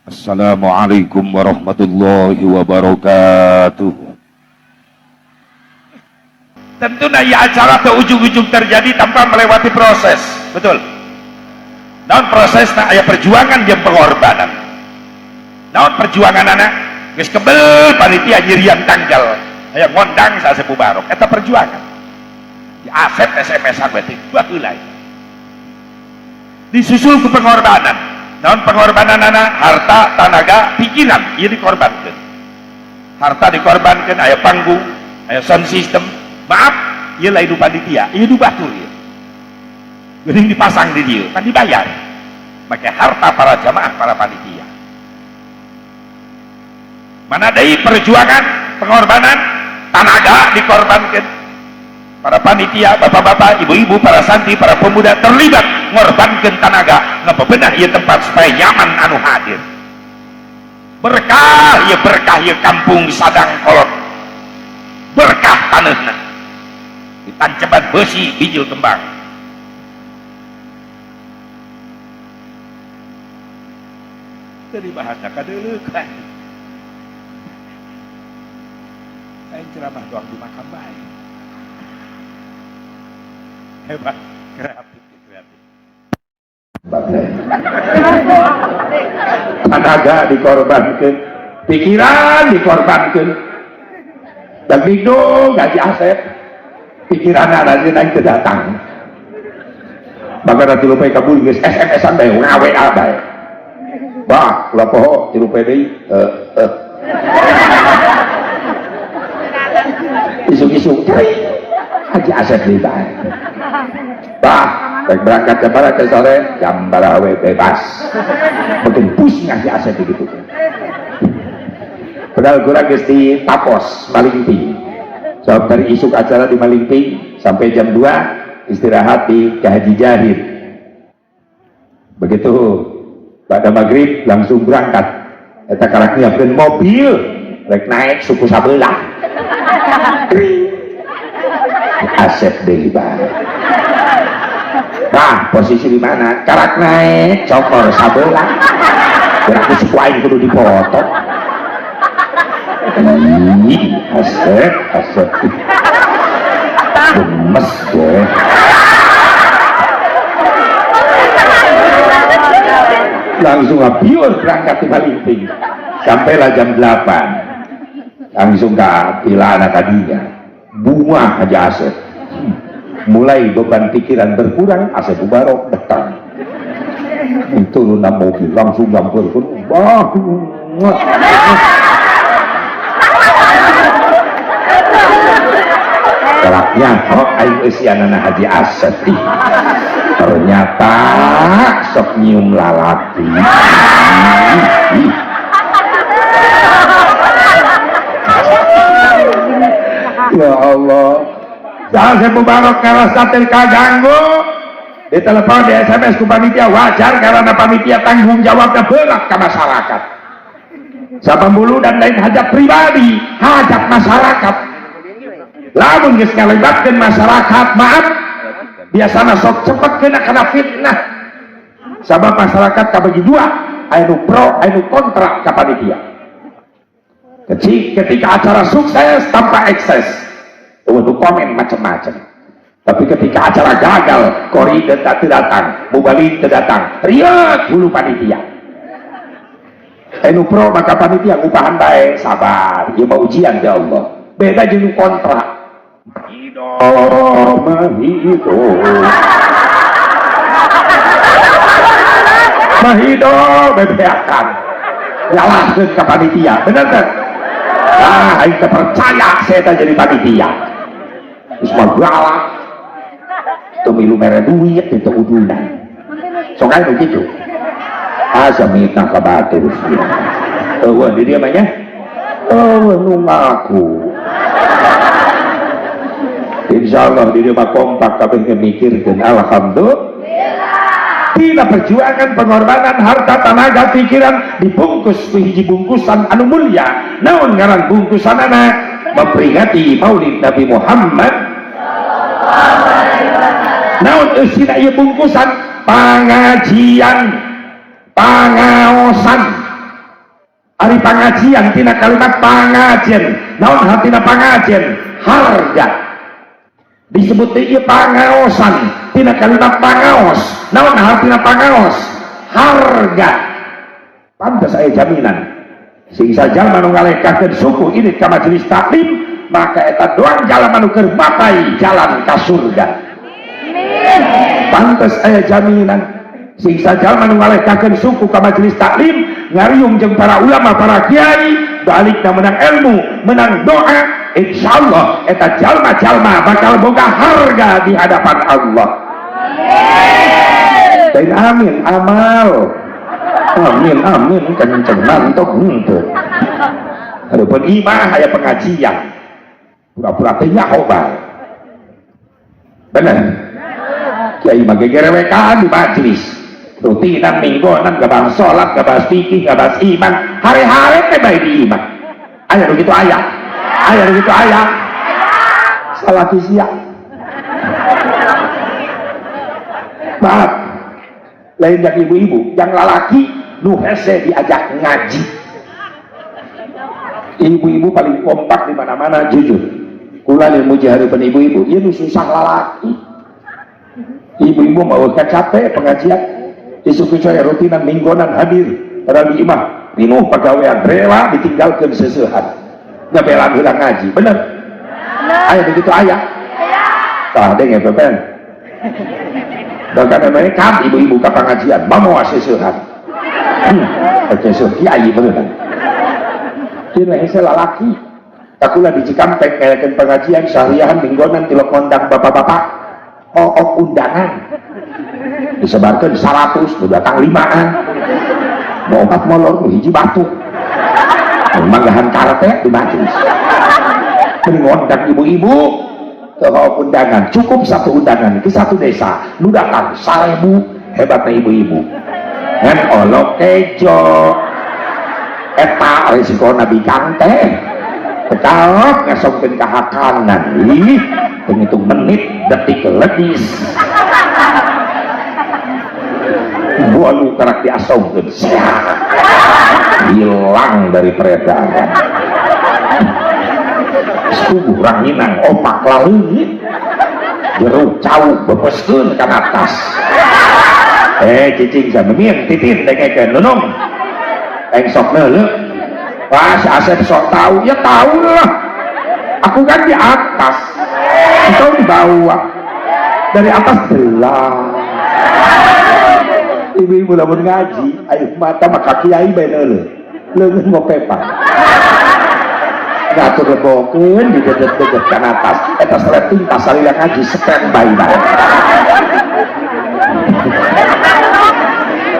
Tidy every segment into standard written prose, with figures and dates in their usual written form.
Assalamualaikum warahmatullahi wabarakatuh. Tentu ya acara ke ujung-ujung terjadi tanpa melewati proses, betul. Naon proses na aya perjuangan jeung pengorbanan. Naon perjuangan anak? Geus kebel panitia nyirian tanggal. Aya ngondang sa Asep Mubarok, eta perjuangan. Di Asep SMS-an berarti baheula. Disusul ku pengorbanan. Naon pengorbanan anak? Harta, tanaga, pikiran ieu dikorbankeun. Harta dikorbankeun, aya panggung, aya sound system. Maaf, ieu lain nu panitia, ieu nu batur ieu. Geuning dipasang di dieu, kan dibayar. Make harta para jamaah, para panitia. Mana deui perjuangan, pengorbanan, tanaga dikorbankeun. Para panitia, bapak-bapak, ibu-ibu, para santri, para pemuda terlibat ngorbankeun tanaga ngebebenah ieu tempat supaya nyaman anu hadir. Berkah ieu, berkah ieu kampung Sadang Kolot. Berkah taneuhna. Ditanceban besi bijil kembang. Teu dibahas kadeuleukan. Aing ceramah doang di makam bae. Hebat, kreatif, kreatif. Tenaga dikorbankan, pikiran dikorbankan. Dan bingung gaji Asep, pikiran nanti naik datang. Bahkan nanti lupa kabul geus SMS-an bae, WA bae. Bah, ulah poho tilu deui. Heeh. Isuk-isuk cai. Haji Asep deui bae. Bah, baik berangkat ke barat ke sore, jam barawe bebas. Makin pusing Haji Asep begitu. Padahal kurang geus di Tapos, Malingping. So, dari isuk acara di Malingping sampai jam 2 istirahat di Haji Jahir. Begitu pada maghrib langsung berangkat. Eta karak nyiapkeun mobil, rek naik suku sabelah. Asep deui bae. Nah, posisi di mana? Karak naik, cokor sabelah. Berarti suku aing kudu dipotong. Ih, Asep, Asep. Gemes deh. Langsung abiur berangkat ke Malingping. Sampailah jam 8. Langsung ke Ilana tadinya. Bunga aja Asep. Mulai beban pikiran berkurang, Asep Mubarok datang. Turun mobil, langsung nyamperkeun. Wah. Kelaknya, oh aing eusianana Haji Asep. Ih, ternyata sok nyium lalaki. Ih. Ya Allah. Asep Mubarok ngarasa teu kaganggu. Di telepon, di SMS ku panitia, wajar karena panitia tanggung jawabnya berat ke masyarakat. Sabambulu dan lain hajat pribadi, hajat masyarakat. Lamun geus ngalibatkeun masyarakat, maaf, biasana sok cepet kena kana fitnah. Sabab masyarakat kabagi dua, aya nu pro, aya nu kontra ka panitia. Ketika acara sukses tanpa ekses, untuk komen macam-macam. Tapi ketika acara gagal, kori tidak datang, mubalik tidak datang, riat hulu panitia. Enu pro maka panitia ngupahan bae, sabar, ieu mah ujian ya Allah. Beda jeung kontra. Hido mahido. Mahido bebeakan. Nyalahkeun ka panitia, bener teh? Ah, aing teh percaya saya teh jadi panitia. Geus mah galak. Teu milu mere duit teu udunan. Sok aya nu kitu. Asa mitnah ka batur. Eueuh di dieu mah nya. Eueuh nu ngaku. Insyaallah di dieu mah kompak kabeh mikirkeun alhamdulillah. Tina perjuangan, pengorbanan, harta, tenaga, pikiran dibungkus ku hiji bungkusan anu mulia. Naon ngaran bungkusanana? Memperingati Maulid Nabi Muhammad. Naon eusina ieu bungkusan? Pangajian, pangaosan, Ari pangajian tina kalimat pangajen. Naon hartina pangajen? Harga. Disebut ieu pangaosan tina kalimat pangaos. Naon hartina pangaos? Harga. Pantes aya jaminan. Sing sajalma nu ngalengkahkeun suku ini ka majelis taklim, maka eta doang jalma nu keur mapai jalan ka surga. Amin. Pantes aya jaminan. Sing sajalma nu ngalengkahkeun suku ka majelis taklim, ngariung jeung para ulama, para kiai, balikna menang ilmu, menang doa, insyaallah eta jalma-jalma bakal boga harga di hadapan Allah. Amin. Dan amin amal. Amin amin kenceng mantok henteu. Adapun imah aya pengajian. Pura-pura teh nyaho bae. Bener. Kiai mah gegerewekan di majelis. Rutinan minggonan gak bahas sholat, gak bahas fikih, gak bahas iman. Hari-hari teh bae di imah. Aya nu kitu aya. Aya nu kitu aya. Salaki sia. Maaf. Lain yang ibu-ibu, yang lalaki nu hese diajak ngaji. Ibu-ibu paling kompak di mana-mana jujur. Kula yang muji hareupeun ibu-ibu, ieu nu susah lalaki. Ibu-ibu mau capek pengajian, isuk saya rutinan minggonan hadir, padahal di imah pinuh pagawean rela ditinggalkeun seusehan. Ngabelaan heula ngaji, bener? Aya begitu aya. Tah denge pepen. Bahkan namanya kan ibu-ibu ke pengajian, mamoa seusehan. Seusehan kiai bener. Ieu hese lalaki. Takula di Cikampek ngayakeun pengajian sahriahan minggonan tilok ngondang bapak-bapak. Oh, undangan disebarkan 100, nu datang 5an, nu 4 molor, nu hiji batuk, nu manggahan karpet di majelis. Mending ngondang ibu-ibu ke undangan, cukup satu undangan ke satu desa, nu datang 1000, hebatnya ibu-ibu. Ngan olok kejo, eta resiko nabi kang teh, tekal ngasongkeun ka hakanan, ih, penghitung menit detik ledis bualu karak diasongkeun hilang dari peredaran. Setubuh ranginang opak laleungit jeruk cau bepeskeun ka atas. Cicing samemieun titin dengekeun nunung engsok neuleuh. Wah, si Asep sok tahu, ya tahu lah, aku kan di atas, engkau di bawah, dari atas belah. Ibu-ibu lamun ngaji, ayo mata maka kiai bae neuleuh, leungeun ngopepan. Ngatur lebokeun didedet-dedet ka atas, eta seleting tas salila ngaji standby bae.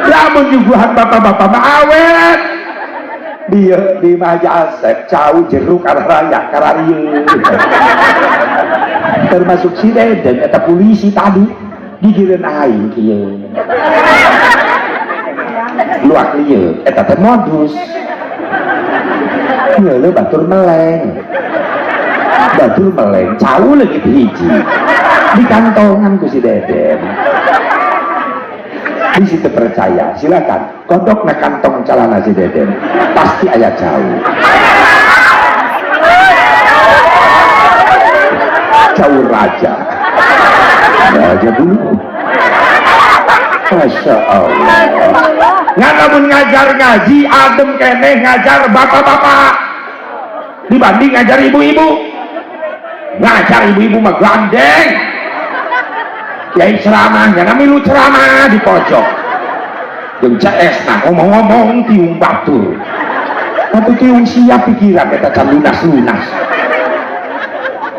Lamun nyuguhan bapak-bapak mah awet. Dia di Maja Asep cau jeruk arah raya kararieu. Termasuk si Deden eta polisi tadi gigireun aing kieu. Luak lieu eta teh modus. Ngeuleuh batur meleng. Batur meleng cau leungit hiji. Di kantongan ku si Deden. Di situ percaya, silakan kodok na kantong celana si Deden, pasti ayah jauh. Jauh raja, raja dulu. Masya Allah. Nggak namun ngajar ngaji, adem keneh ngajar bapak-bapak dibanding ngajar ibu-ibu. Ngajar ibu-ibu mah gandeng. Kiai ceramah, jangan milu ceramah di pojok. Jeung CS nah ngomong-ngomong tiung batur. Tapi tiung siap pikiran eta can lunas-lunas.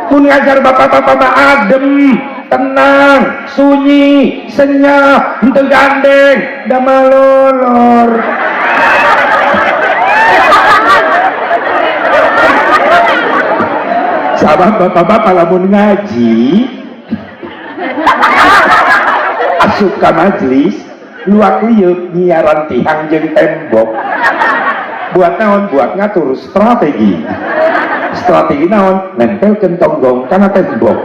Mun ngajar bapak-bapak mah adem, tenang, sunyi, senyap, henteu gandeng, da malolor. Sabab bapak-bapak lamun ngaji asup ka majelis luak lieup nyiaran tihang jeung tembok. Buat naon? Buat ngatur strategi. Strategi naon? Nempelkeun tonggong kana tembok.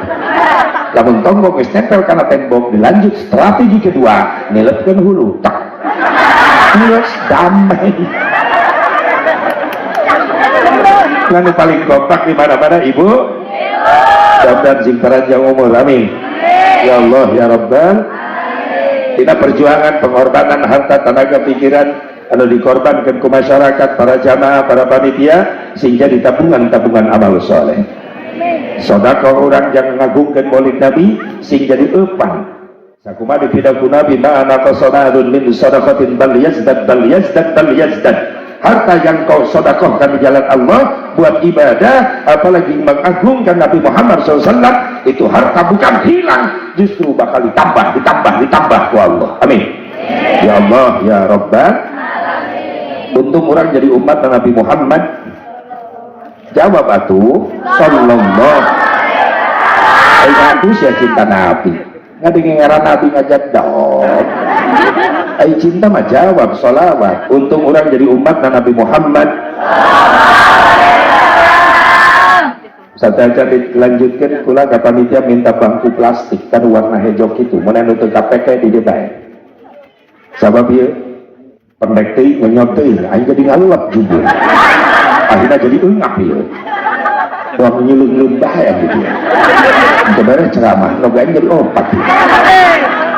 Lamun tonggong geus nempel kana tembok, dilanjut strategi kedua, nilepkeun hulu. Tak. Geus damai. Lalu paling kompak di mana-mana ibu. Mudah-mudahan sing panjang umur, amin. Ya Allah ya Rabbal. Tina perjuangan, pengorbanan harta, tenaga, pikiran anu dikorbankan ke masyarakat, para jamaah, para panitia, sehingga di tabungan-tabungan amal soleh. Sodakoh urang jang ngagungkeun Maulid Nabi sing jadi eupan. Sakumaha dipidang ku Nabi, ma naqasa malun min sadaqatin bal yazdad bal yazdad bal yazdad. Harta yang kau sodakohkan di jalan Allah buat ibadah, apalagi mengagungkan Nabi Muhammad SAW, itu harta bukan hilang, justru bakal ditambah, ditambah, ditambah ku Allah. Amin. Ya Allah ya Rabbal. Untung urang jadi umat Nabi Muhammad. Jawab atuh, sallallahu. Ayo aku sih cinta Nabi. Ngadengin ngaran Nabi ngajak dong. Ayo cinta mah jawab sholawat. Untung urang jadi umat Nabi Muhammad. Saat aja dilanjutkan kula ke panitia minta bangku plastik kan warna hijau gitu. Mana nu teu KPK di dieu bae. Sabab ieu pendek teuing ngenyot teuing, aing jadi ngalulap jubur. Akhirnya jadi eungap ieu. Wah nyilung-nyilung bae gitu. Untuk beres ceramah, lo aing jadi opat.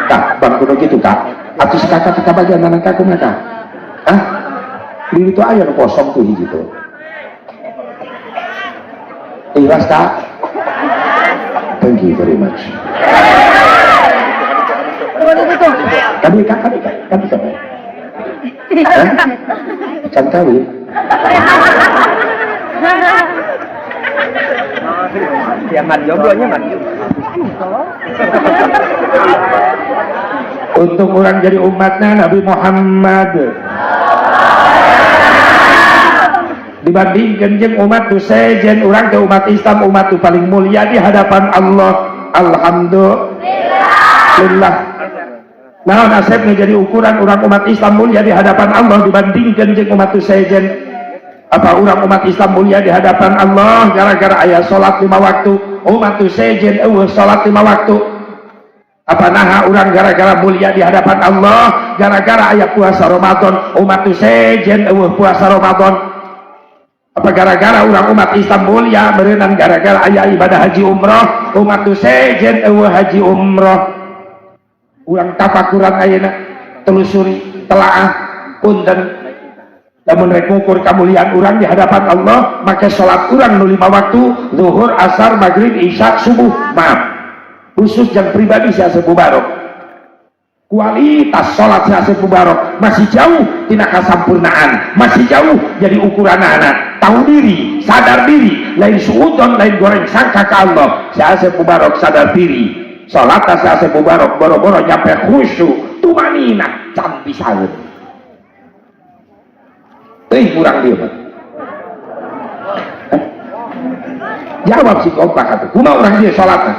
Kak, bangku nu kitu kak. Atuh si kakak teu kabagian mana kaku mah kak? Hah? Di itu aya nu kosong tuh gitu. Ikhlas kak? Thank you very much. Kami kak, kami kak, kami kak. Hah? Can kawin? Jangan jomblonya man. Untuk orang jadi umatnya Nabi Muhammad dibandingkan jeung umat tu sejen urang teh umat Islam, umat tu paling mulia di hadapan Allah. Alhamdulillah. Naon asepna jadi ukuran urang umat Islam mulia di hadapan Allah dibandingkan jeung umat tu sejen? Apa urang umat Islam mulia di hadapan Allah gara-gara aya salat 5 waktu? Umat tu sejen eueuh salat 5 waktu. Apa naha urang gara-gara mulia di hadapan Allah gara-gara aya puasa Ramadan? Umat tu sejen eueuh puasa Ramadan. Apa gara-gara urang umat Islam mulia berenang gara-gara aya ibadah haji umroh? Umat tu sejen eueuh haji umroh. Urang tafakuran ayeuna, telusuri, telaah, punten. Lamun rek ngukur kamuliaan urang di hadapan Allah, maka salat urang nu 5 waktu, zuhur, asar, maghrib, isya, subuh. Maaf, khusus yang pribadi si Asep Mubarok, kualitas salat si Asep Mubarok masih jauh tina kasampurnaan, masih jauh jadi ukuran anak. Tahu diri, sadar diri, lain suudon, lain goreng sangka ke Allah. Si Asep Mubarok sadar diri, salat si Asep Mubarok boro-boro nyampe khusyuk, tumanina can pisaeun. Kurang dia mah. Jawab si kompak atuh. Kumaha urang dia salatna?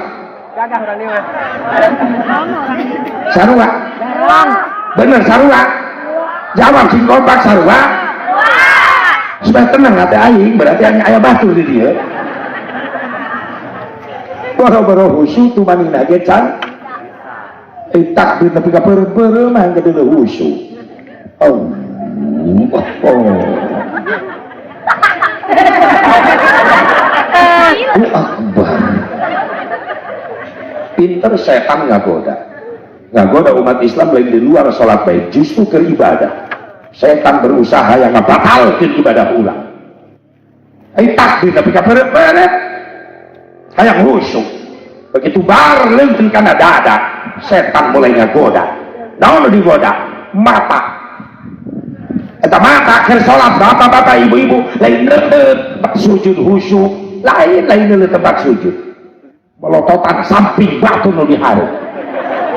Gagah urang dia mah. Sarua. Bener sarua. Jawab si kompak sarua. Supaya tenang hati aing, berarti hanya aya batur di dia. Boro-boro khusyuk tumanina ge can. Takbir nepi ka peureum-peureum mah gede khusyuk. Oh. Oh. Akbar. Pinter setan ngagoda. Ngagoda umat Islam lain di luar sholat baik, justru ke ibadah. Setan berusaha yang ngabatalkeun ibadah ulang. Takbir tapi kaperet-peret. Hayang khusyuk. Begitu bar leungkeun kana dada, setan mulai ngagoda. Naon nu digoda? Mata. Eta mata keur salat bapak-bapak ibu-ibu lain neuleuh sujud khusyuk, lain lain neuleuh tempat sujud. Melototan samping batu nu dihareup.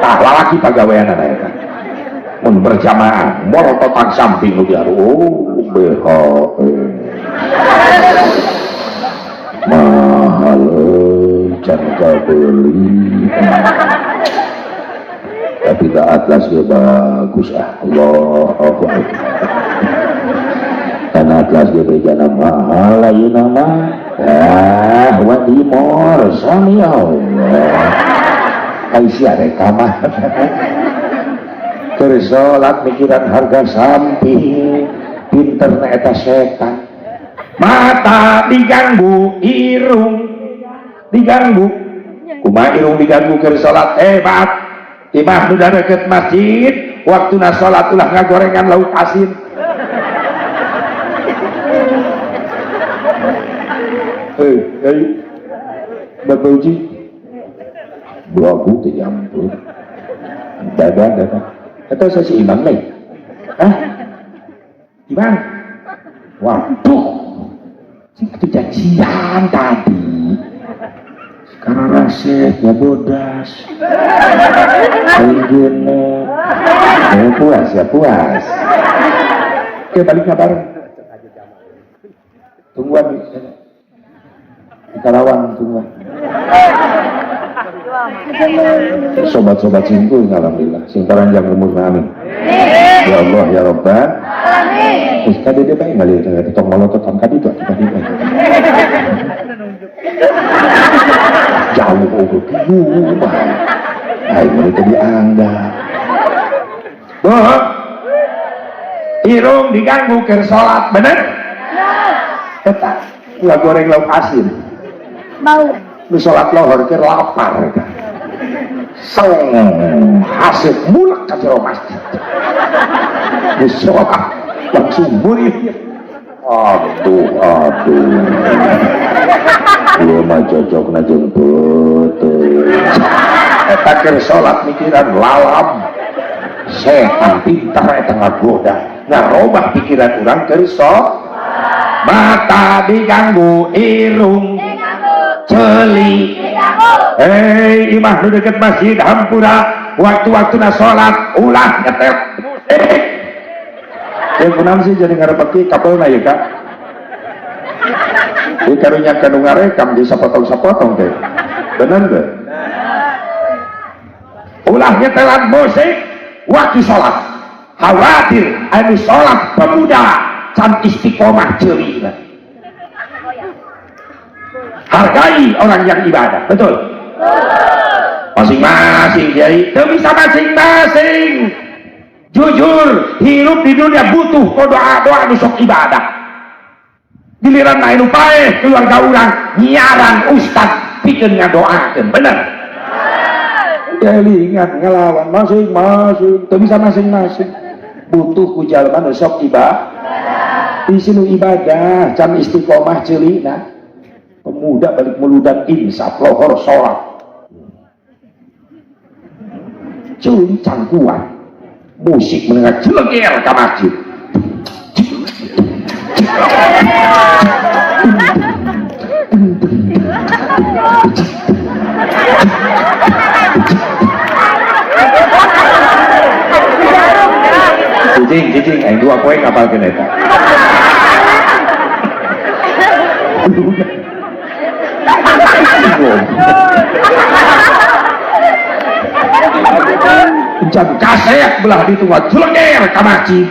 Tah lalaki pagaweanana eta. Mun berjamaah molototan samping nu dihareup. Oh, BHE. Mahal can kabeli. Tapi ke atlas dia bagus ah. Allahu Akbar. Karena atlas dia bejana mahal ayeuna mah. Ah, wadi mor sami Allah. Aisyah rek mah. Keur salat mikiran harga samping, pinterna eta setan. Mata diganggu, irung diganggu. Kumaha irung diganggu keur salat? Maaf, imah nu deket masjid, waktuna salat ulah ngagorengan lauk asin. Ayo Bapak Uji, belagu teh nyampur. Dadah, dadah. Atau saya si imam lain? Hah? Imam? Waduh, sih itu janjian tadi. Sekarang resep ya bodas. Ayo puas ya puas. Oke, balik bareng. Tungguan di Karawang, tungguan. Sobat-sobat singkul, alhamdulillah. Sing paranjang umur amin. Ya Allah ya Rabbal. Amin. Terus tadi dia baik nggak lihat tong molototan tadi itu tadi baik. Jauh oh kieu bae. Aing mah teu dianggap. Bu. Irung diganggu keur salat, bener? Eta ulah goreng lauk asin. Bau. Nu salat lohor keur lapar eta. Seng hasil mulek ka jero masjid. Nu salat langsung murid. Aduh, aduh. Ieu mah cocokna jeung peuteung. Eta keur salat mikiran lalab. Setan pintar eta ngagoda, ngarobah pikiran urang keur salat. Mata diganggu, irung ceuli. Hei imah nu deket masjid hampura, waktu-waktuna salat ulah nyetel musik. Ya kunaon sih jadi ngarepeki kapelna ya Kak? Ieu karunya kanu ngarekam di sapotong-sapotong teh. Bener teh? Ulah nyetelan musik waktu salat. Khawatir anu salat pemuda can istiqomah ceulina. Hargai orang yang ibadah, betul? Masing-masing kiai, teu bisa masing-masing. Jujur, hirup di dunia butuh doa-doa nu sok ibadah. Giliran main nu paeh keluarga urang nyiaran ustad pikeun ngadoakeun, bener? Kelingan ngelawan masing-masing, teu bisa masing-masing. Butuh ku jalma nu sok ibadah. Di sini ibadah, jam istiqomah ceulina. Pemuda balik muludan insaf lohor sholat. Ceuli cangkuan. Musik mendengar jeleger ke masjid. Cicing, cicing, aing dua poe ngapalkeun eta. Jam kaset belah ditu mah jeleger ka masjid.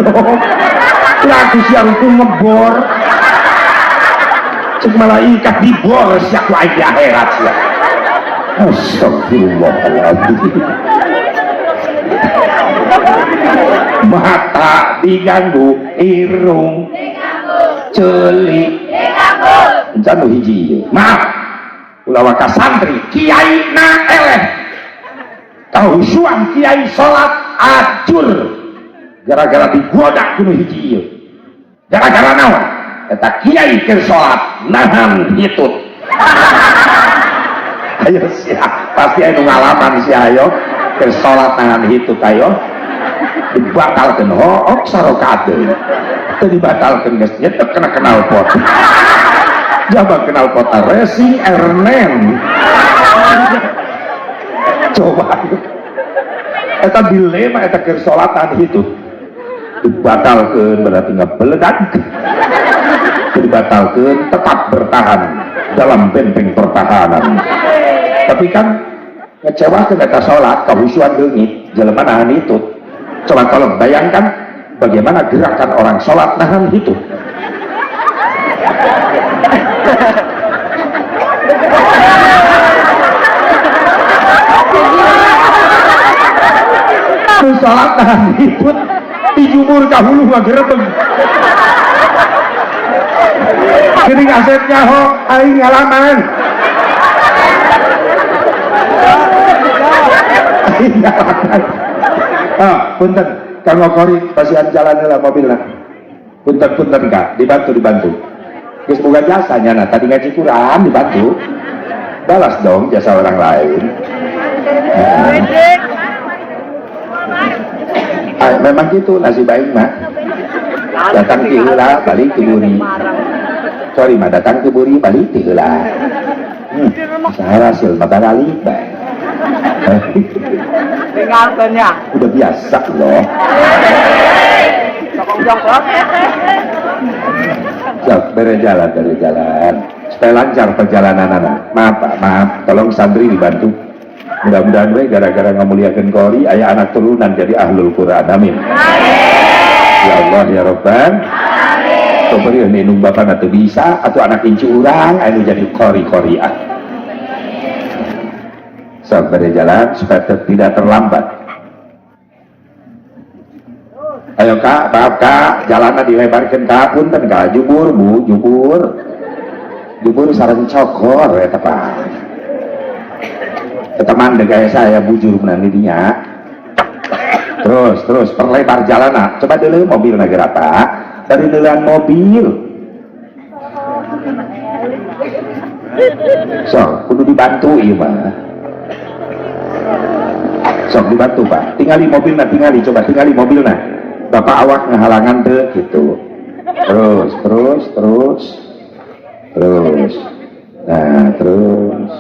Goblok. Laku siang ku ngebor. Cek malaikat dibor sia ku aing di akhirat sia. Astagfirullahaladzim. Mata diganggu, irung ceuli diganggu. Encan nu hiji ieu. Maaf, ulah waka santri kiai na eleh. Kahusuan kiai salat acur gara-gara digoda ku nu hiji ieu. Gara-gara naon? Eta kiai keur salat nahan hitut. Ayo sia, pasti anu ngalaman sia ayo keur salat nahan hitut ayo. Dibatalkeun hook sarakaat deui. Teu dibatalkeun geus nyetek kena knalpot. Jaba knalpot racing Ernen. Coba eta dilema eta keur salat nahan hitut. Dibatalkeun berarti ngabeledag. Teu dibatalkeun tetap bertahan dalam benteng pertahanan. Tapi kan ngecewakeun eta salat kahusuan leungit jelema nahan hitut. Coba tolong bayangkan bagaimana gerakan orang sholat nahan hitut. Salat nahan hitut dijumur ka hulu ngagerebeg. Geuning Asep nyaho aing ngalaman. Aing ngalaman. Ah, punten Kang Okori pasihan jalan heula mobilna. Punten-punten Kak, dibantu. Geus boga jasanya nah tadi ngaji Quran dibantu. Balas dong jasa orang lain. Nah, memang gitu nasib baik mah. Datang ti heula balik ti buri. Sorry mah datang ti buri balik ti heula. Saha hasil mata balik bae. Tinggalkeun ya. Udah biasa loh. Sokong jongkok. Siap, bere jalan. Supaya lancar perjalanan anak. Maaf Pak, maaf. Tolong santri dibantu. Mudah-mudahan we gara-gara ngamuliakeun qori aya anak turunan jadi ahlul Quran. Amin. Ya Allah ya Rabban. Amin. Indung bapak atau bisa atau anak incu urang anu jadi qori-qoriah. Sok bere jalan supaya tidak terlambat. Ayo Kak, maaf Kak, jalannya dilebarkan Kak, punten Kak, jubur Bu, jubur. Jubur sareng cokor eta Pak. Teman kayak saya bujur menang dinya. Terus perlebar jalan. Coba dulu mobil negara Pak. Dari duluan mobil. So, kudu dibantu ieu mah. Sok dibantu Pak. Tingali mobilna, tingali coba tingali mobilna. Bapak awak ngehalangan teu gitu. Terus. Nah, terus.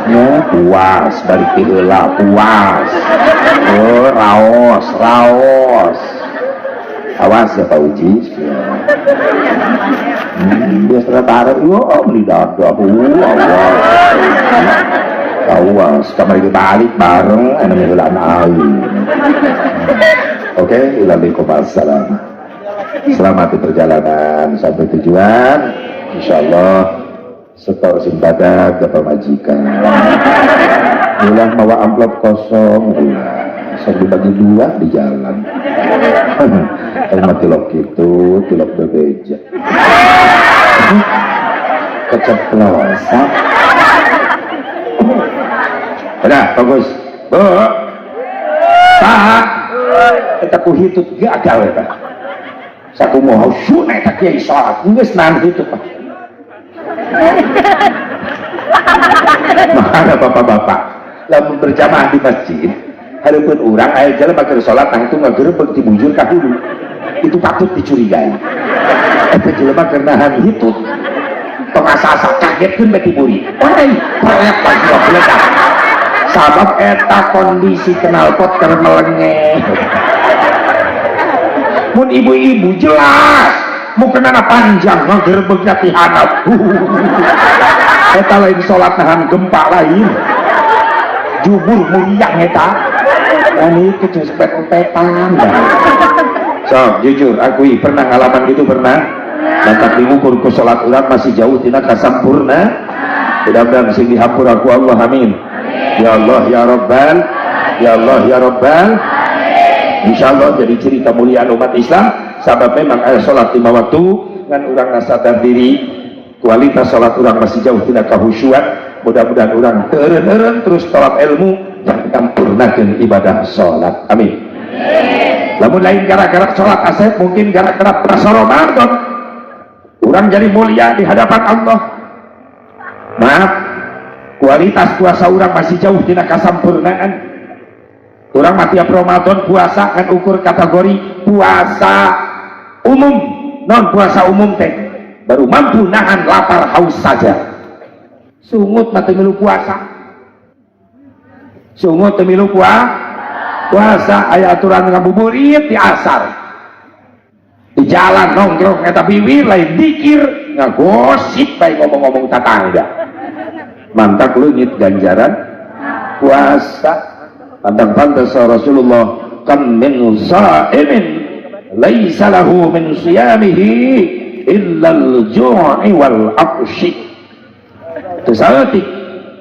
Ya, puas balik ti heula, puas. Oh, raos. Awas ya Pak Uji. Biasa taruh, yo beli dada, awas. Awas, kamar itu balik bareng, anu heulaan aing. Oke, waalaikumsalam. Selamat di perjalanan sampai tujuan. Insyaallah setor sing badag ke pamajikan. Ulah mawa amplop kosong, ulah sok dibagi dua di jalan. Mah tilok gitu, tilok bebeja. Keceplosan. Udah, bagus. Bu. Pak. Eta ku hitut gagal eta. Sakumaha sunah eta kiai salat, geus nahan hitut Pak. Makanya bapak-bapak lamun berjamaah di masjid, hareupeun urang aya jelema keur salat tangtu ngagerebeg ti bujur ka hulu. Itu patut dicurigai. Eta jelema keur nahan hitut. Tong asa-asa kagetkeun bae ti buri. Oi, pret lagi meledak. Sabab eta kondisi knalpot keur melengeh. Mun ibu-ibu jelas mukenana panjang ngagerebegna ti handap. Eta lain salat nahan gempa lain. Jubur muriang eta. Dan itu cepet-cepetan. So, jujur akui pernah ngalaman gitu pernah. Mantap diukur ku salat urang masih jauh tina kasampurna. Mudah-mudahan sing dihampura ku Allah, amin. Ya Allah ya Rabbal, ya Allah ya Rabbal. Insyaallah jadi ciri kemuliaan umat Islam sabab memang aya salat 5 waktu ngan urang sadar diri kualitas salat urang masih jauh tina kahusyuan. Mudah-mudahan urang teureun-eureun terus tolak ilmu yang nyampurnakeun ibadah salat, amin. Lamun lain gara-gara salat Asep mungkin gara-gara puasa Ramadan urang jadi mulia di hadapan Allah. Maaf, kualitas puasa urang masih jauh tina kasampurnaan. Urang mah tiap Ramadan puasa kan ukur kategori puasa umum, non puasa umum teh baru mampu nahan lapar haus saja. Sungut mah teu milu puasa, sungut teu milu puasa, aya aturan ngabuburit di asar di jalan nongkrong eta biwir lain dikir ngagosip bae ngomong-ngomong tetangga. Mantak leungit ganjaran puasa. Pantang pantas Rasulullah kam min sa'imin laisa lahu min siyamihi illal ju'i wal afshi. Teu saeutik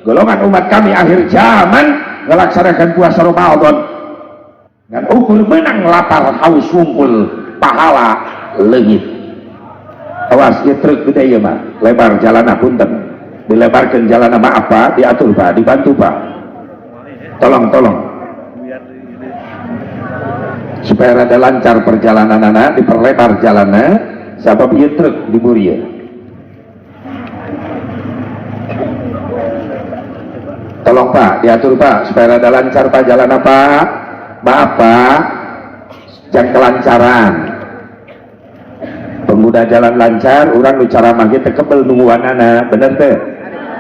Golongan umat kami akhir zaman melaksanakan puasa Ramadan ngan ukur menang lapar haus wungkul, pahala leungit. Awas ieu truk gede ieu mah, lebar jalanna, punten. Dilebarkeun jalanna, maaf Pak, diatur Pak, dibantu Pak. Tolong, tolong. Supaya rada lancar perjalanan anak, diperlebar jalannya, sabab ieu truk diburi ya. Tolong Pak, diatur Pak, supaya rada lancar Pak jalan apa? Maaf Pak, jangan kelancaran. Pengguna jalan lancar, orang nu ceramah kita kebel nungguanana, bener teh?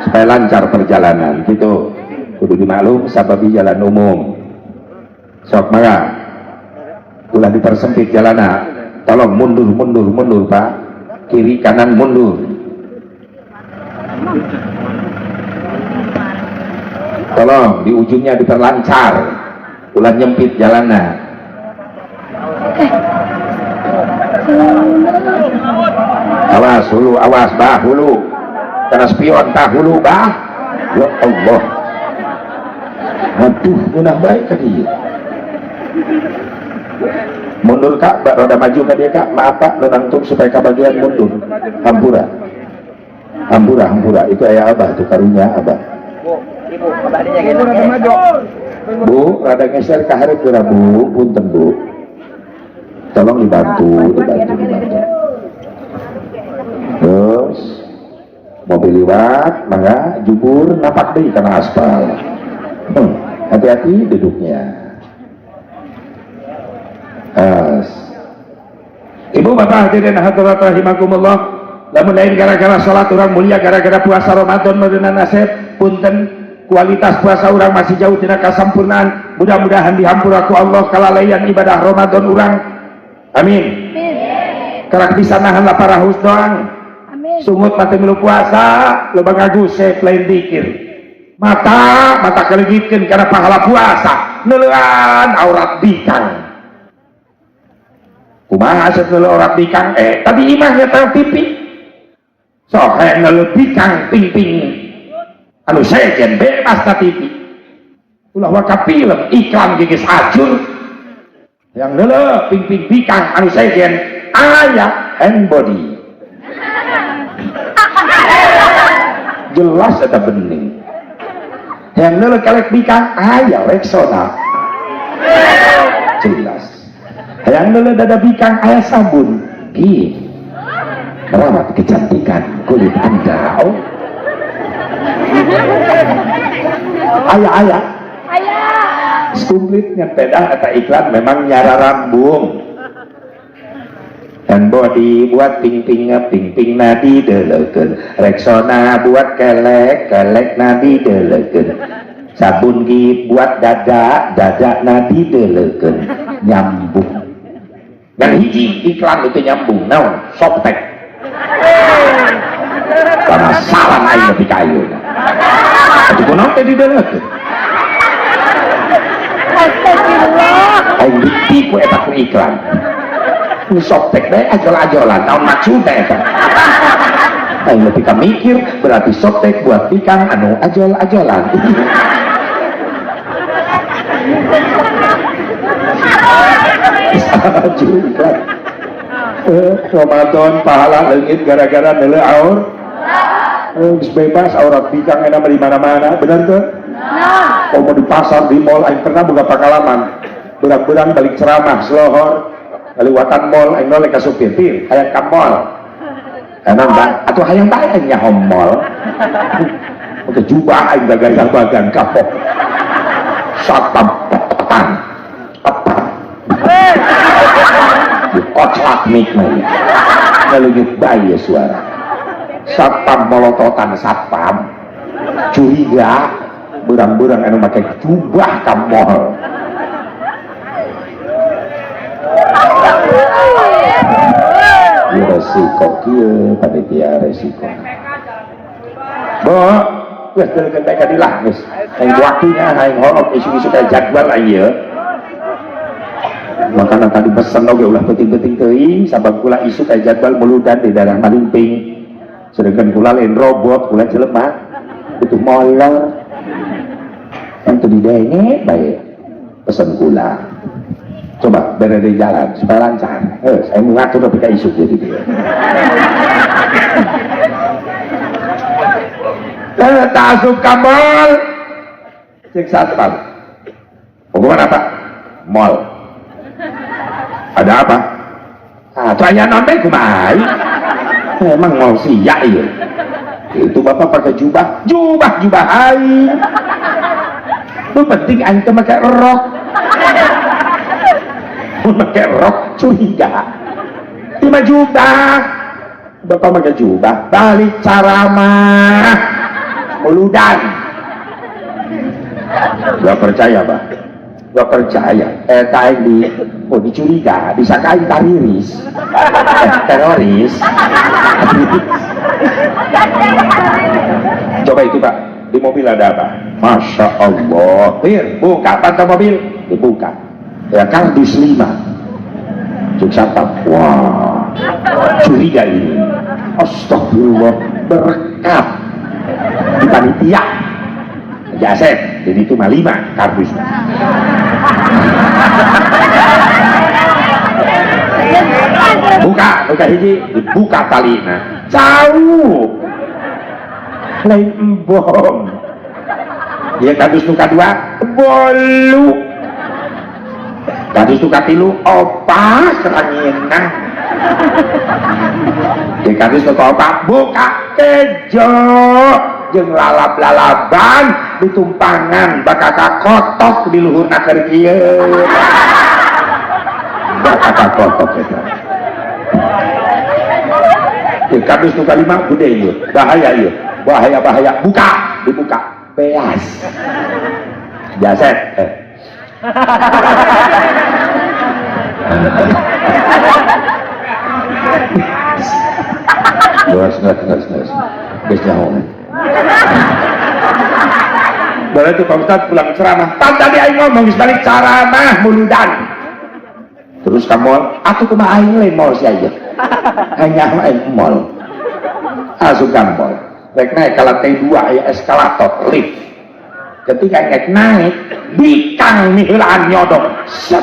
Supaya lancar perjalanan, gitu. Kudu dimaklum sababi jalan umum. Sok mangga, ulah dipersempit jalana. Tolong mundur, mundur, mundur Pak. Kiri kanan mundur. Tolong di ujungnya diperlancar, ulah nyempit jalana. Awas hulu, awas bah hulu, karena spion tah hulu bah. Ya Allah, aduh munah baik ka dieu. Mundur kak, bak roda maju ka dia kak, maaf pak, nangtung supaya kabagian mundur. Hampura, hampura, hampura, itu ayah abah tuh karunya abah. Ibu, gitu. Bu, rada ngeser ka hareup geura Bu, punten Bu. Tolong dibantu, dibantu, dibantu. Terus mobil liwat, mangga jubur napak deui kana aspal. Hati-hati duduknya. As. Ibu bapak hadirin hadirat rahimakumullah. Lamun lain gara-gara salat urang mulia, gara-gara puasa Ramadan meureunna nasib, punten kualitas puasa urang masih jauh tina kasampurnaan. Mudah-mudahan dihampura ku Allah kalalaian ibadah Ramadan urang. Amin. Karak bisa nahan lapar haus doang. Amin. Sungut mati milu puasa, loba ngagusep lain dikir. Mata mata kalegitkeun kana pahala puasa, neuleuan aurat bikang. Kumaha asa neuleuh aurat bikang? Tadi imah nyetel TV. Sok hayang neuleuh bikang ping-ping. Anu sejen bebas na TV. Ulah waka film iklan geus acur. Yang neuleuh ping-ping bikang anu sejen aya hand body. Jelas eta bening. Yang neuleuh kelek bikang aya Rexona. Jelas. Yang neuleuh dada bikang aya sabun. Ih, merawat kecantikan kulit Anda. Oh. Aya aya. Aya. Komplitnya pedah atau iklan memang nyara rambung. Dan body buat ping-ping ping-ping nadi deleukeun. Rexona buat kelek, kelek nadi deleukeun. Sabun gip buat dada, dada nadi deleukeun. Nyambung. Dan hiji iklan itu nyambung naon? Softex. Karena salah aing nepi ka ayeuna. Atuh kunaon teh dideleukeun? Astagfirullah. Aing ditipu eta ku iklan. Softex teh ajol-ajolan naon maksudna eta? Aing lebih ka mikir berarti Softex buat bikang anu ajol-ajolan. Aju iklan. Ramadan pahala leungit gara-gara neuleuh aur. Geus bebas aurat bikang enak di mana-mana, bener teu? Nah. Komo di pasar, di mall, aing pernah boga pengalaman. Berang-berang balik ceramah selohor, kaliwatan mall, aing noleh ka supir, pir, hayang ka mall. Emang bang, atuh hayang bae aing nyaho mall. Oke jubah aing gagayang-bagan kapok. Satpam petan. Apa? Dikoclak mic mah. Ngalunjuk bae suara. Satpam molototan satpam. Curiga berang-berang anu make jubah ka mall. Ieu resiko kieu panitia resiko. Bo, geus deukeun bae ka dilah geus. Aing waktunya aing horok isu-isu kayak jadwal ieu. Makanan tadi pesen oge ulah penting-penting teuing sabab kula isu kayak jadwal muludan di daerah Malimping. Sedangkan kula lain robot, kula jelema. Butuh molor. Yang tadi denge baik pesan gula. Coba berada di jalan supaya lancar. Saya mau ngatur tapi kayak isu jadi dia. Tak asup ka mall. Cek satpam. Hubungan apa? Mall. Ada apa? Ah, tanya nonton kumaha? Emang mall sia iya. Itu bapak pakai jubah, jubah jubah aing. Lu penting aing teh make rok. Mun make rok curiga. Lima jubah. Bapak pakai jubah, balik caramah. Muludan. Gak percaya, Pak. Gak percaya. Eta aing di oh dicuriga, disangka aing tariris. Teroris. Coba itu, Pak. Di mobil ada apa? Masya Allah. Bir, buka pantau mobil. Dibuka. Ya kardus 5. Cuk satpam. Wah, curiga ini. Astagfirullah, berkat di panitia. Jasep, jadi itu mah 5 kardus. Buka, buka hiji, dibuka talina. Jauh. Lain embong. Ya kardus nu kadua, bolu. Kardus nu katilu, opas ranginang. Ya kardus nu kaopat, buka kejo. Jeung lalap-lalaban ditumpangan bakal kakotok di luhurna keur kieu. Bakal kakotok eta. Ya kardus nu kalima gede ieu, bahaya ieu. Bahaya bahaya, buka, dibuka. Beas. Jaset. Geus geus geus geus. Geus nyaho. Berarti Pak Ustadz pulang ceramah. Pan tadi aing ngomong geus balik ceramah muludan. Terus kamu atuh kumaha aing lain mall sia ieu. Hanya aing mall. Asup ka mall. Rek naik ke lantai 2 aya eskalator lift. Ketika naik naik bikang miheulaan nyodok. Set.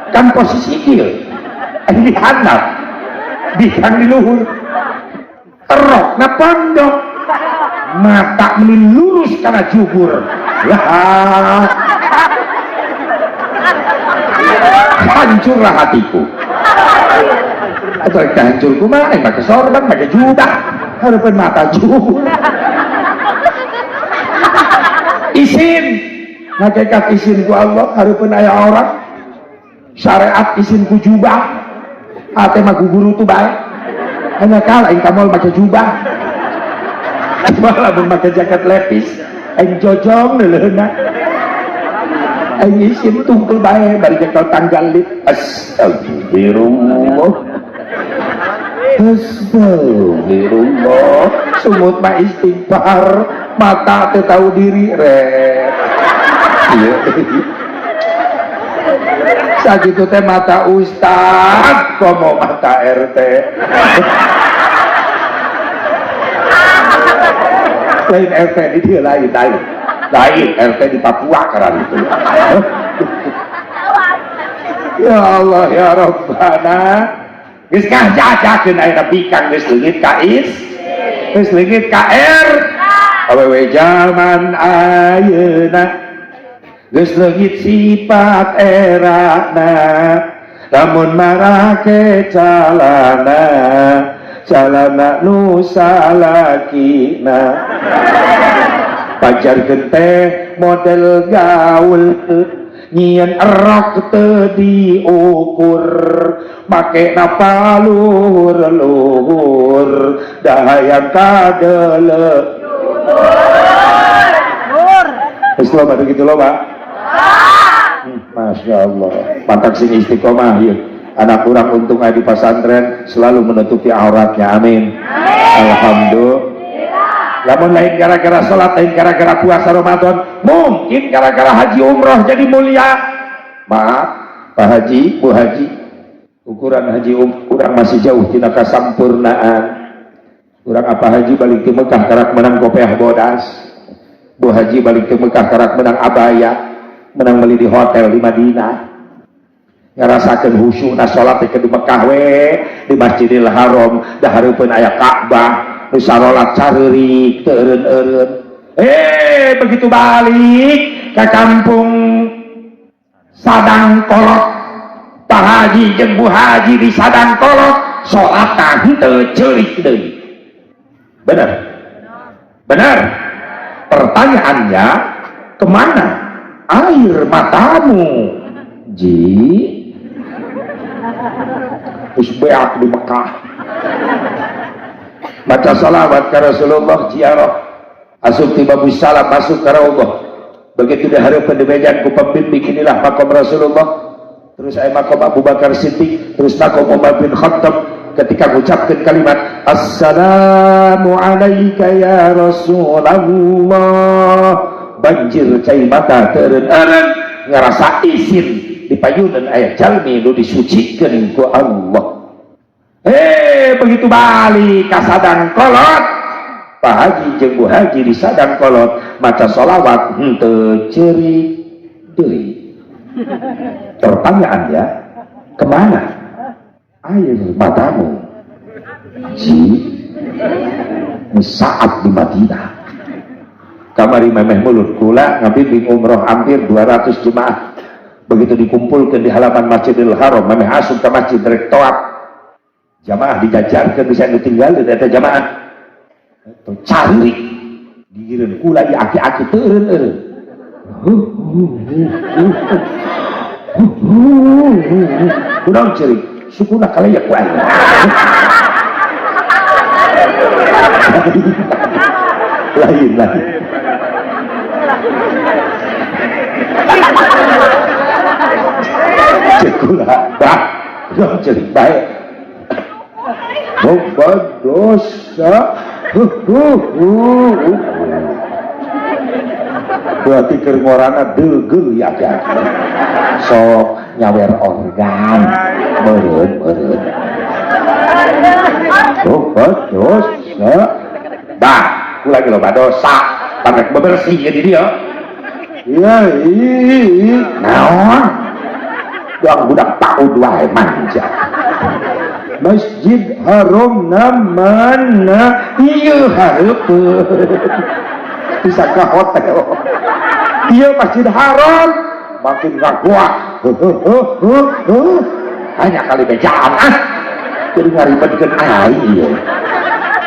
Kan posisi ieu. Aing di handap. Bikang di luhur. Rokna pondok. Mata meni lurus karena jubur. Lah. Hancurlah hatiku. Atau hancur kumaha aing make sorban, make jubah. Harapan mata jubur. Isin, hakikat isin ku Allah, harapan aya orang. Syariat isin ku jubah. Ate mah guru tuh bae. Hanya kalah aing ka mall make jubah. Malah mun make jaket lepis, aing jojong leuleuna. Aing isin tungkul bae bari nyekel tanggal lit. Astagfirullah. Astagfirullah. Sumut mah istighfar, mata teu tahu diri ret. Ieu. Sakitu teh mata ustad, komo mata RT. Lain RT di dia lain, lain. Lain RT di Papua karena itu. Ya Allah ya Rabbana. Geus ngajajakeun ayeuna bikang geus leungit ka is, geus leungit ka R. Awewe jaman ayeuna geus leungit sifat erana, lamun marake calana, calana nu salakina. Pajarkeun teh model gaul, nyieun erok teu diukur, make napa luhur-luhur, dahayang kadele. Geus loba begitu loba. Masya Allah, mantap sing istiqomah yeuh. Anak kurang untung di pesantren selalu menutupi auratnya, amin. Alhamdulillah. Lamun lain gara-gara sholat, lain gara-gara puasa Ramadan, mungkin gara-gara haji umroh jadi mulia. Maaf, Pak Haji, Bu Haji, ukuran haji kurang masih jauh tina kasampurnaan. Urang apa haji balik ke Mekah karak menang kopiah bodas. Bu haji balik ke Mekah karak menang abaya, menang beli di hotel di Madinah. Ngarasakeun khusyukna salat teh di Mekah we, di Masjidil Haram, da hareupeun aya Ka'bah, nu sarolat careurik teu eureun-eureun. Begitu balik ke kampung Sadang Kolot, Pak Haji jeung Bu Haji di Sadang Kolot salat henteu ceurik deui. Benar? Benar. Pertanyaannya, kemana air matamu, Ji? Geus beak di Mekah. Baca salawat ke Rasulullah, ziarah, asup ti Babus Salam masuk ke Raudhah. Begitu di hareupeun di ku pembimbing, inilah makom Rasulullah, terus saya makom Abu Bakar Siddiq, terus makom Umar bin Khattab. Ketika mengucapkan kalimat Assalamu alayka ya Rasulullah, banjir cai mata teureun-eureun, ngerasa izin di payunan aya jalmi nu disucikeun ku Allah. Begitu balik ka Sadang Kolot, Pak Haji jeung Bu Haji di Sadang Kolot maca sholawat henteu ceurik deui. Pertanyaannya, kemana air matamu, Ji? Saat di Madinah kamari memeh mulut kula ngabimbing umroh hampir 200 jemaah. Begitu dikumpulkan di halaman Masjidil Haram, memeh asup ke masjid rek toat, jamaah dijajarkan, bisa ditinggal di eta jamaah cari gigireun kula di aki-aki teu eureun-eureun. Kunaon ceurik? Sukuna kalayak ku aing. Lain lain. Cek kula, bah, kunaon ceurik bae. Loba dosa. Berarti keur ngorana deugeuh ya aki-aki. Sok nyawer organ meureun meureun. Loba dosa. Bah, kula ge loba dosa. Pamek bebersih jadi dia. Iya, ih, naon? Doang budak PAUD wae manja. Masjid Haram na mana? Ieu hareupeun. Bisa ke hotel. Ieu Masjid Haram makin ngagoa. Hanya kali bejaan ah. Jadi ngaribetkeun aing ieu.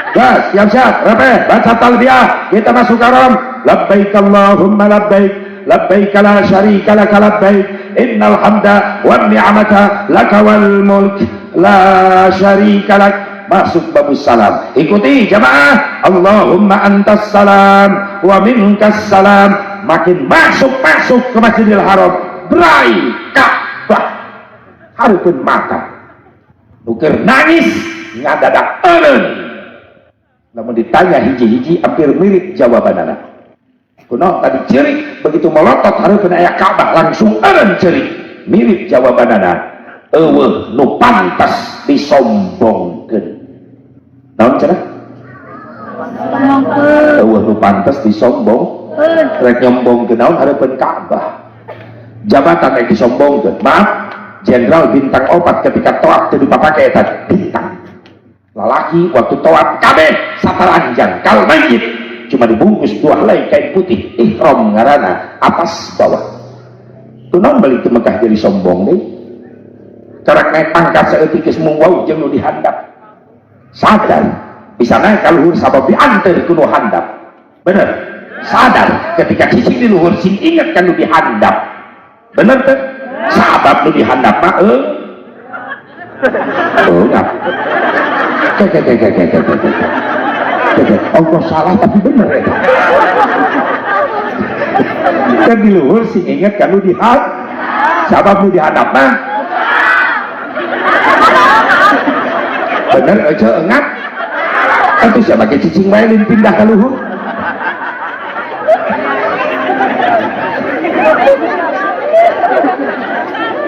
Gas, siap-siap, repeh, baca talbiyah, kita masuk haram. Labbaik Allahumma labbaik, labbaik la syarika laka labbaik, innal hamda wan ni'mata laka wal mulk la syarika lak. Masuk Babus Salam. Ikuti jamaah. Allahumma antas salam wa minkas salam. Makin masuk-masuk ke Masjidil Haram, berai Ka'bah. Hareupeun mata. Nuker nangis ngadadak eureun. Namun ditanya hiji-hiji hampir mirip jawabanana. Kuno tadi ceurik, begitu melotot hareupeun aya Ka'bah langsung eureun ceurik. Mirip jawabanana. Eueuh nu pantas disombongkeun. Naon cenah? Eueuh nu pantas disombong. Rek nyombongkeun naon hareupeun Ka'bah. Jabatan rek disombongkeun. Maaf, jenderal bintang 4 ketika toat teu dipapake eta bintang. Lalaki waktu toat kabeh sataranjang kal mayit, cuma dibungkus dua helai kain putih ihram ngaranna atas bawah. Kunaon balik ke Mekah jadi sombong deui? Karak naik pangkat saeutik geus mung wau jeung nu dihandap. Sadar bisa naik ka luhur sabab dianteur ku nu handap. Bener? Sadar ketika cicing di luhur sing inget kan nu dihandap. Bener teu? Sabab nu dihandap mah eueuh. Ke. Allah salah tapi bener ya. Kan di luhur sing inget kan nu dihandap. Sabab nu dihandap mah bener aja engat. Atuh siapa ke cicing wae lain pindah ka luhur.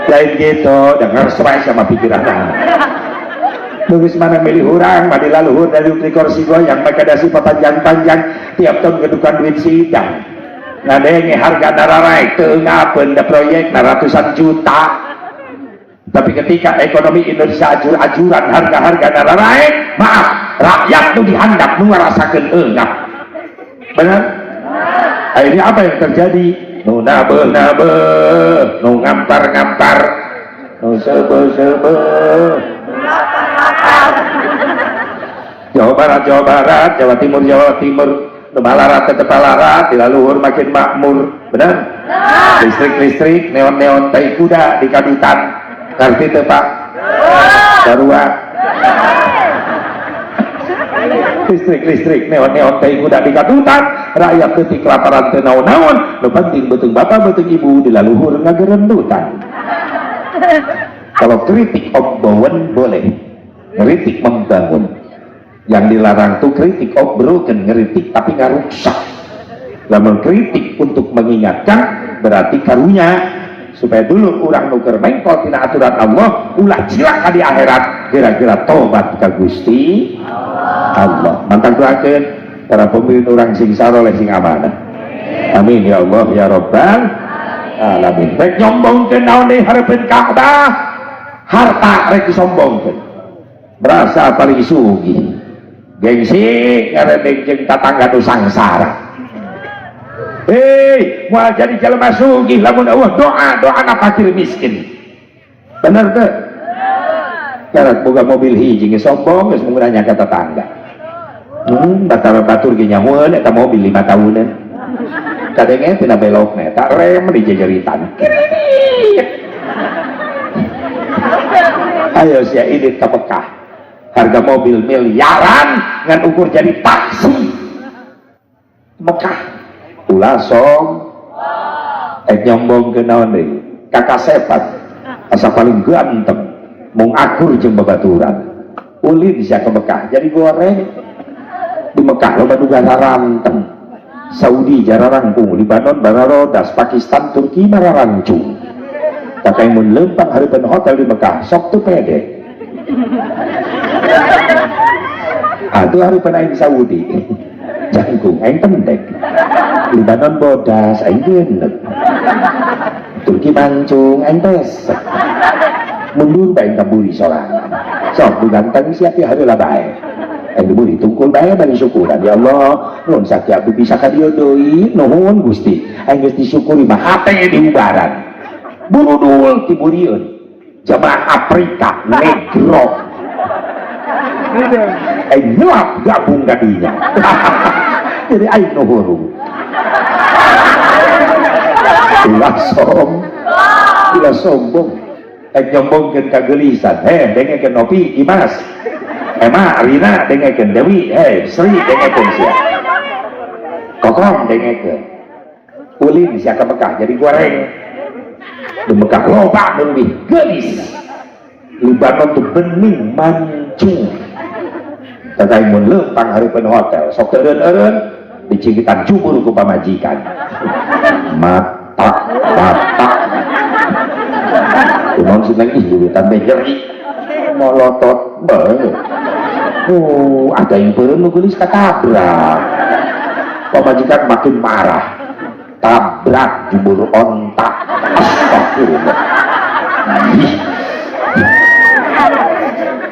Lain gitu, dengar sesuai sama pikiran. Geus mana milih urang mah di laluhur dari di kursi goyang make dasi papanjang-panjang tiap tahun gedukan duit sidang. Ngadenge harga dararaek teu ngapeun da proyek na ratusan juta. Tapi ketika ekonomi Indonesia ajur-ajuran harga-harga dararaek, maaf, rakyat nu dihandap nu ngarasakeun eungap. Benar? Akhirnya apa yang terjadi? Nu nabeuh-nabeuh, nu ngampar-ngampar, nu seubeuh-seubeuh. Jawa Barat, Jawa Barat, Jawa Timur, Jawa Timur, nu malarat tetep malarat, di laluhur makin makmur. Benar? Listrik-listrik, neon-neon tai kuda di kadutan. Ngerti teu, Pak? Sarua. Listrik-listrik, neon-neon tai kuda di kadutan, rakyat detik kelaparan teu naon-naon, nu penting beuteung bapak beuteung ibu di laluhur ngagerendutan. Kalau kritik Om Bowen boleh, kritik membangun. Yang dilarang tuh kritik of broken, ngeritik tapi ngarusak. Lamun kritik untuk mengingatkan berarti karunya supaya dulu urang nu keur mengkol tina aturan Allah ulah cilaka di akhirat, kira-kira tobat ka Gusti Allah. Mantap doakeun para pemimpin urang sing saroleh sing amanah. Amin ya Allah ya Rabbal alamin. Rek nyombongkeun naon deui hareupeun Ka'bah, harta rek disombongkeun. Berasa paling sugih. Gengsi ngarebeng jeung tatangga nu sangsara. Hei, moal jadi jelema sugih lamun eueuh doa doana fakir miskin. Bener teu? Karak boga mobil hiji geus sombong geus nanya ka tetangga. Batara batur ge nyahoeun eta mobil 5 tahunan. Kadenge tina belokna eta rem di jejeritan. Ayo sia indit ka Mekah. Harga mobil miliaran ngan ukur jadi taksi. Mekah ulah som nyombong ke naon deui kakasepan asa paling ganteng mung akur jeung babaturan ulin sia ke Mekah jadi goreng di Mekah loba nu garanteng Saudi jararangkung Libanon bararodas Pakistan Turki mararancung kakek mun leumpang hareupeun hotel di Mekah sok teu pede. Aduh hareupeun aing Saudi jangkung aing pendek Libanon bodas aing geuneuh Turki mancung aing pesek mundur bae ka buri sorangan sok ganteng sia teh hareula bae aing buri tungkul bae bari syukuran ya Allah nuhun sakieu abdi bisa ka dieu deui nuhun Gusti aing geus disyukuri mah hate diubaran burudul tiburieun jamaah Afrika negro aing nyelap gabung kadinya jadi aing nu hurung ulah som ulah sombong aing nyombongkeun kageulisan heh dengekeun Nopi Imas Ema Rina dengekeun Dewi heh Sri dengekeun sia Kokom dengekeun ulin sia ka Mekah jadi goreng di Mekah loba nu leuwih geulis Libanon tuh bening mancung tetapi mun leumpang hareupeun hotel sok teu eureun-eureun dicingkitan jubur ku pamajikan mata mata kunaon sih ih leuwitan teh nyeri molotot bae ada yang beureum nu geulis katabrak pamajikan makin marah tabrak jubur onta astagfirullah.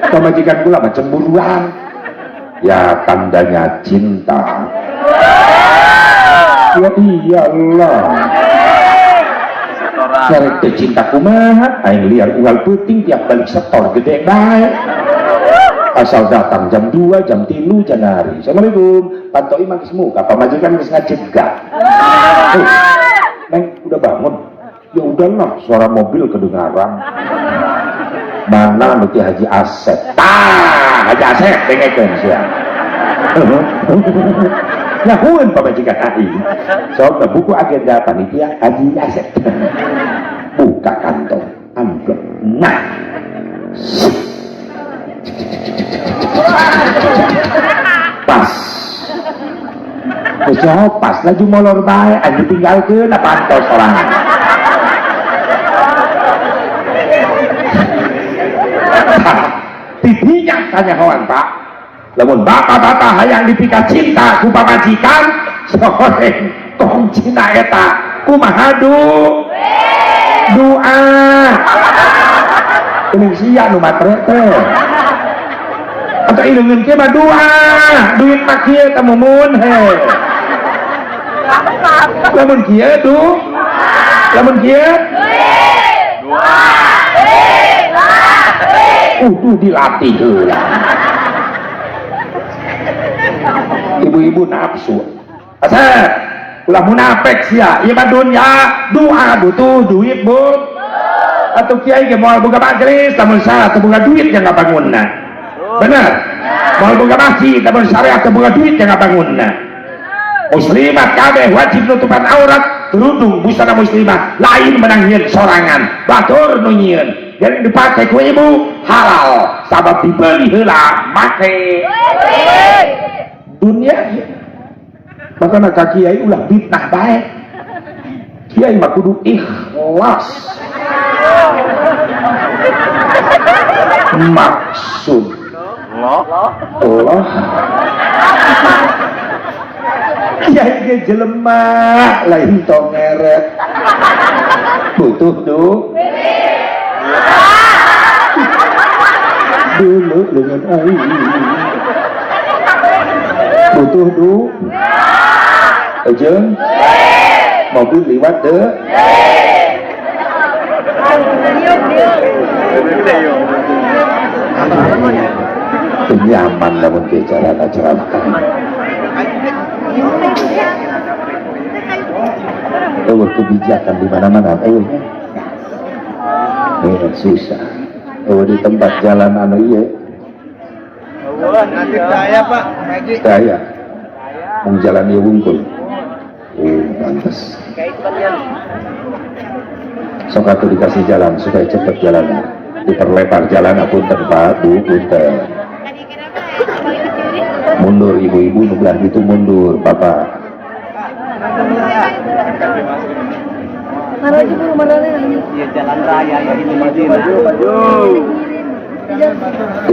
Pamajikan kula mah cemburuan ya tandanya cinta ya iyalah Karek teh cinta kumaha aing liar unggal peuting tiap balik setor gede bae asal datang jam 2 jam 3 janari assalamualaikum pantoi mah geus muka pamajikan geus ngacegah. Neng udah bangun ya udahlah suara mobil kedengaran mana nu ti Haji Asep tah Haji Asep dengekeun sia nyahueun pamajikan aing sok buku agenda panitia Haji Asep buka kantong amplop nah pas geus pas laju molor bae aing ditinggalkeun apa antos sorangan Tidinya kanyahoan, Pak. Lamun bapak-bapak hayang dipika cinta ku pamajikan, sore kuncina eta kumaha? Doa. Ini sia nu matre teh. Atau ileungeun kieu mah doa, duit mah kieu teh mumun he. Lamun kieu du, lamun kieu kudu dilatih heula. Ibu-ibu nafsu. Asep, ulah munafik sia, ieu mah dunya, doa butuh duit bu. Atau kiai ge moal boga majelis lamun salah teu boga duit yang ngabangunna. Bener? Moal boga masjid lamun syariat teu boga duit yang ngabangunna. Muslimat kabeh wajib nutupan aurat, kerudung busana muslimah, lain menang nyieun sorangan, batur nu nyieun. Jadi dipake ku ibu halal, sabab dibeli heula make dunia. Makana ka kiai ulah fitnah bae. Kiai mah kudu ikhlas. Maksud Allah. Kiai ge jelema lain tong ngeret. Butuh du. Dulu dengan aing. Butuh du. Ejeng. Mobil liwat deh. Nyaman lamun bicara acara makan. Eueuh kebijakan di mana-mana eueuhnya. Susah. Eueuh di tempat jalan anu ieu. Eueuh nanti saya Pak, Haji. Saya. Mung jalan ieu wungkul. Oh, pantes. Sok atuh dikasih jalan supaya cepet jalannya. Diperlebar jalan apunten Pak, Bu, punten. Mundur ibu-ibu nu belah itu mundur, Bapak. Jalan raya ini maju.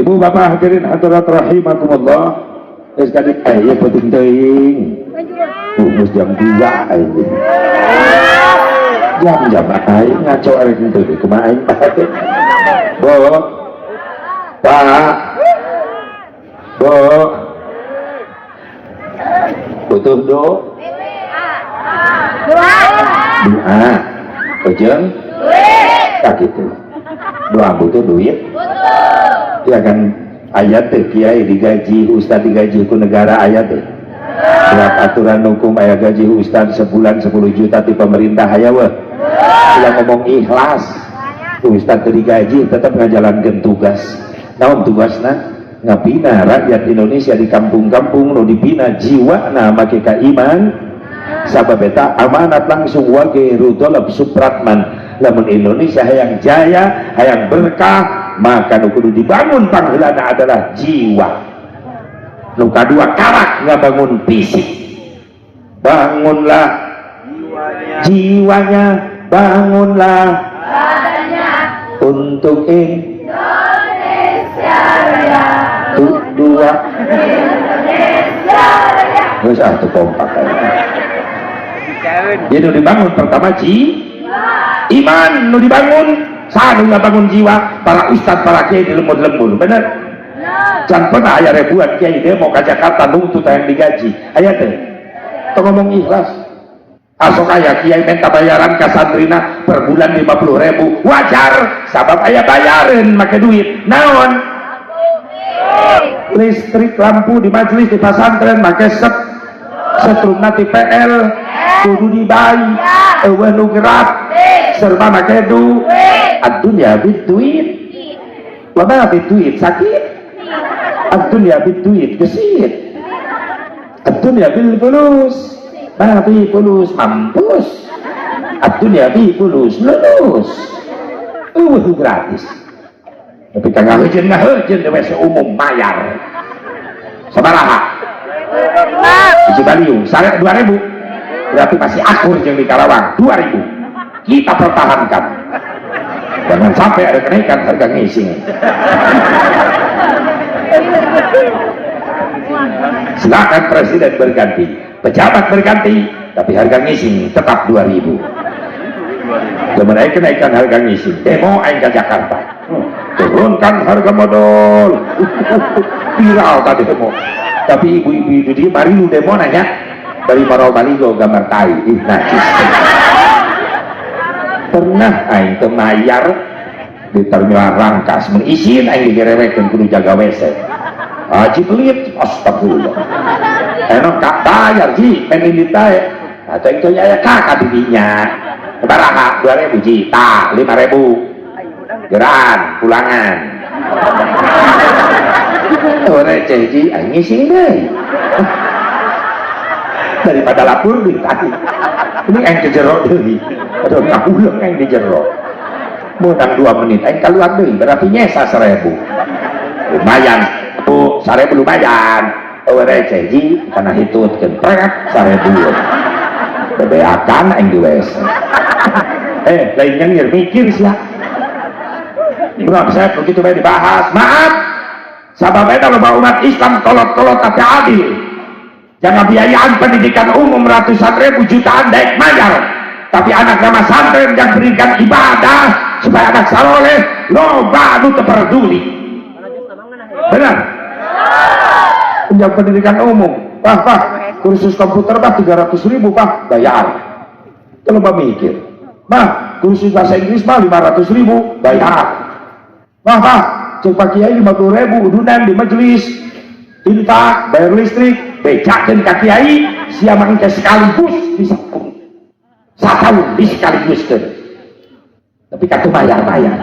Ibu bapak hadirin hadirat rahimakumullah. Geus kadi ieu penting teuing. Geus jam 2 aing. Jam-jam aing ngaco arek henteu deui kumaha aing bae. Bo. Pak. Bo. Butuh do. Doa. Ujung. Tak gitu. Doa butuh duit. Butuh. Ya kan ayat teh kiai digaji, ustad digaji ku negara ayat teh. Surat aturan hukum aya gaji ustad sebulan 10 juta di pemerintah aya weh. Ulah ngomong ikhlas. Ustad teu digaji tetap ngajalankeun tugas. Naon tugasna? Ngabina rakyat Indonesia di kampung-kampung nu dibina jiwana make kaiman. Sabab eta amanat langsung wage Rudolf Supratman. Lamun Indonesia hayang jaya, hayang berkah, maka nu kudu dibangun pangheulana adalah jiwa. Nu kadua karak ngabangun fisik. Bangunlah jiwanya, bangunlah badannya untuk Indonesia Raya. Dua Indonesia Raya. Geus atuh kompak. Jadi nu dibangun pertama iman nu dibangun, saha nu ngabangun jiwa, para ustad, para kiai di lembur-lembur, bener? Can pernah aya ribuan kiai demo ka Jakarta nuntut hayang digaji, aya teh? Tong ngomong ikhlas. Asok aya kiai minta bayaran ka santrina per bulan 50.000, wajar, sabab aya bayareun make duit. Naon? Listrik lampu di majelis di pesantren make setrumna ti PL kudu dibayar, eueuh nu gerak serba make duit. Ad-dunya bid-duit wa ma bid-duit sakit. Ad-dunya bid-duit gesit. Ad-dunya bil fulus ma fi fulus mampus. Ad-dunya bi fulus lulus. Eueuh gratis. Tapi kang ngahejeun di WC umum bayar. Sabaraha? Di Cibaliung sare 2.000. Berarti masih akur jeung di Karawang 2.000. Kita pertahankan. Jangan sampai ada kenaikan harga ngising. Silakan presiden berganti, pejabat berganti, tapi harga ngising tetap 2000. Lamun aya kenaikan harga ngising, demo aing ke Jakarta. Turunkan harga modal. Viral tadi demo. Tapi ibu-ibu itu dia mari lu demo nanya dari marau baligo gambar tai, ih najis. Pernah aing teu mayar di terminal Rangkas, mun isin aing digerewekeun kudu jaga WC. Haji pelit, astagfirullah. Eno kak bayar ji, pengen ditae. Atau itu ya kakak didinya. Sabaraha 2000 ji, tah 5000. Geran, pulangan. Oh, receh ji, aing ngising deui. Daripada lapor duit tadi. Ini aing ke jero deui. Aduh, ngahuleung aing di jero. Menang 2 menit, aing keluar deui, berarti nyesa 1000. Lumayan, Bu, 1000 lumayan. Oh, receh ji, karena hitutkeun pret 1000. Bebeakan aing di WC. Eh, lain nyengir mikir sih ya. Belum saya begitu baik dibahas. Maaf, sabab eta loba umat Islam kolot-kolot tapi adil. Jangan biayaan pendidikan umum ratusan ribu jutaan daek mayar. Tapi anak nama santren yang berikan ibadah supaya anak saloleh loba anu teu peduli. Benar? Yang pendidikan umum, pak, pak, kursus komputer pak 300 ribu pak, bayar. Itu loba mikir. Mah, kursus bahasa Inggris mah 500 ribu, bayar. Mah, pak, cek Pak Kiai 50 ribu, udunan di majelis, infak, bayar listrik, becakeun ka Kiai, sia mangke sekaligus bisa satahun di sekaligus kan. Tapi katu bayar-bayar.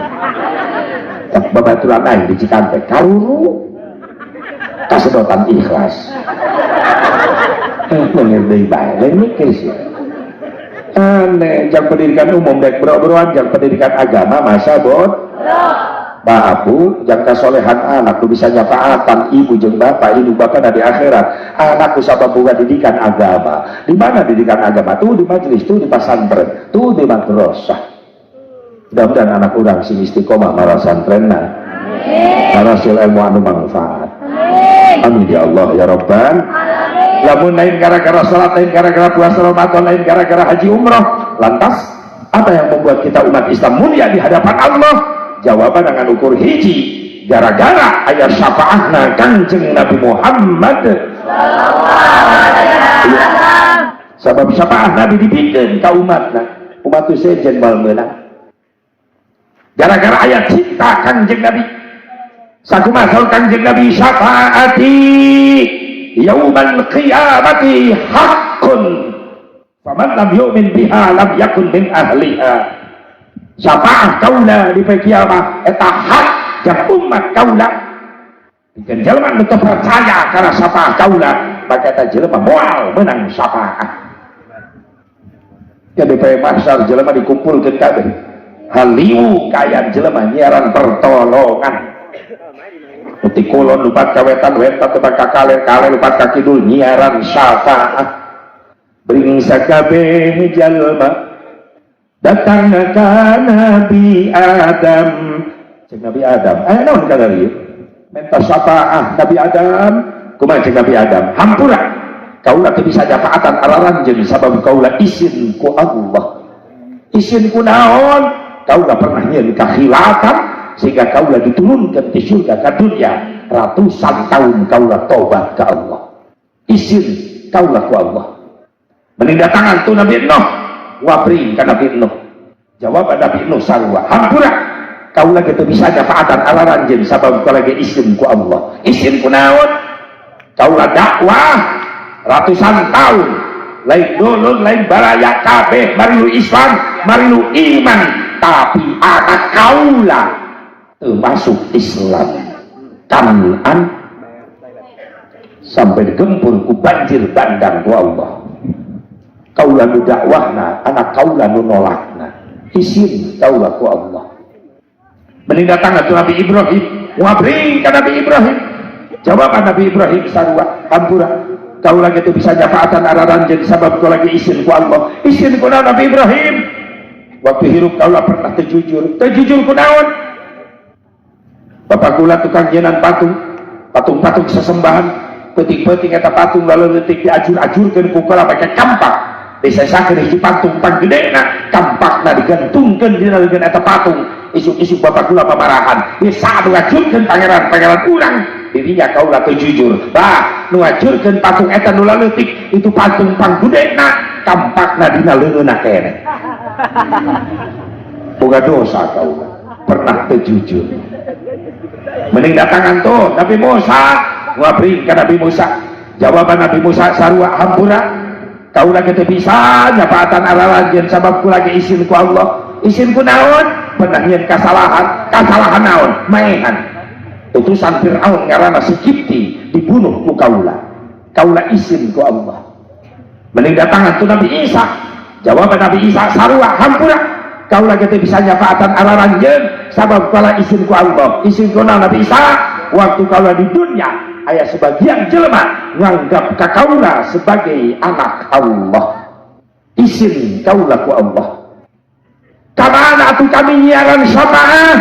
Tapi babaturan aing di Cikampek, karuru, kasedotan ikhlas. Eh, denger deui bae, lain mikir sih. Aneh, jang pendidikan umum dek bro-broan, jang pendidikan agama masa bot. Maaf bu, jang kasolehan anak lu bisa nyafaatan ibu jeung bapak, ibu bapak di akhirat. Anak usah buka didikan agama. Di mana didikan agama? Tuh di majelis, tuh di pesantren, tuh di madrasah. Mudah-mudahan anak urang sing istiqomah marasantrenna. Marasil ilmu anu manfaat. Amin ya Allah ya Rabbal. Lamun lain gara-gara salat, lain gara-gara puasa Ramadan, lain gara-gara haji umroh. Lantas apa yang membuat kita umat Islam mulia di hadapan Allah? Jawaban dengan ukur hiji, gara-gara ayat syafaatna Kanjeng Nabi Muhammad. Sabab syafaat Nabi dibikeun ka umatna, umat itu sejen moal meunang. Gara-gara ayat cinta Kanjeng Nabi. Sakumaha Kanjeng Nabi syafaati yaumal qiyamati haqqun faman lam yu'min biha lam yakun min ahliha. Syafaat kaula di poe kiamat eta hak jang umat kaula. Bikin jelema nu teu percaya kana syafaat kaula, maka eta jelema moal menang syafaat. Ya di poe mahsyar jelema dikumpulkeun kabeh. Haliwu kayan jelema nyiaran pertolongan. Ti kulon lupat ka wetan, wetan tepat ka kaler, kaler lupat ka kidul nyiaran syafaat. Bring sakabeh jalma datang ka Nabi Adam. Cek Nabi Adam, aya naon ka ieu? Minta syafaat Nabi Adam. Kumaha cek Nabi Adam? Hampura. Kaula teu bisa nyafaatan araranjeun sabab kaula isin ku Allah. Isin ku naon? Kaula pernah nyieun kakhilafan sehingga kaula diturunkan di surga ke dunia ratusan tahun kaula tobat ke Allah. Isin kaula ku Allah. Mending datangan tuh Nabi Nuh, wabri ka Nabi Nuh. Jawaban Nabi Nuh sarua, hampura. Kaula gitu bisa nyafaatan araranjeun sabab kaula ge isin ku Allah. Isin ku naon? Kaula dakwah ratusan tahun, lain dulur lain baraya kabeh marilu Islam, marilu iman, tapi anak kaula termasuk Islam. Kanan sampai digempur ku banjir bandang ku Allah. Kaula nu dakwahna, anak kaula nu nolakna. Isin kaula ku Allah. Mending datang ke Nabi Ibrahim, wabri ka Nabi Ibrahim. Jawaban Nabi Ibrahim sarua, hampura. Kaula gitu bisa nyafaatan araranjeun sabab kau lagi isin ku Allah. Isin ku Nabi Ibrahim. Waktu hirup kaula pernah terjujur. Terjujur ku naon? Bapak kula tukang nyenan patung. Patung-patung sesembahan peuting-peuting eta patung lalu leutik diajur-ajurkeun ku kaula make kampak. Disesakeun hiji patung panggedena, kampakna digantungkeun dina leungeun eta patung. Isuk-isuk bapak kula pamarahan. Ieu saha nu ngajurkeun pangeran-pangeran urang? Dirinya kaula teu jujur. Bah, nu ngajurkeun patung eta nu laleutik itu patung panggedena, kampakna dina leungeunna keneh. Boga dosa kaula, pernah teu jujur. Mending datangan tuh Nabi Musa, ngabring ka Nabi Musa. Jawaban Nabi Musa sarua, hampura kaula ge teu bisa nyapaatan araranjeun sabab kula ge isin ku Allah. Isin ku naon? Pernah nyieun kasalahan. Kasalahan naon? Maehan. Utusan Fir'aun ngaranna si Kipti dibunuh ku kaula. Kaula isin ku Allah. Mending datangan tuh Nabi Isa. Jawaban Nabi Isa sarua, hampura kaula ge teu bisa nyapaatan araranjeun sabab kaula isin ku Allah. Isin ku naon, Nabi Isa? Waktu kaula di dunia aya sebagian jelema nganggap ka kaula sebagai anak Allah. Isin kaula ku Allah. Kamana atuh kami nyiaran syafaah?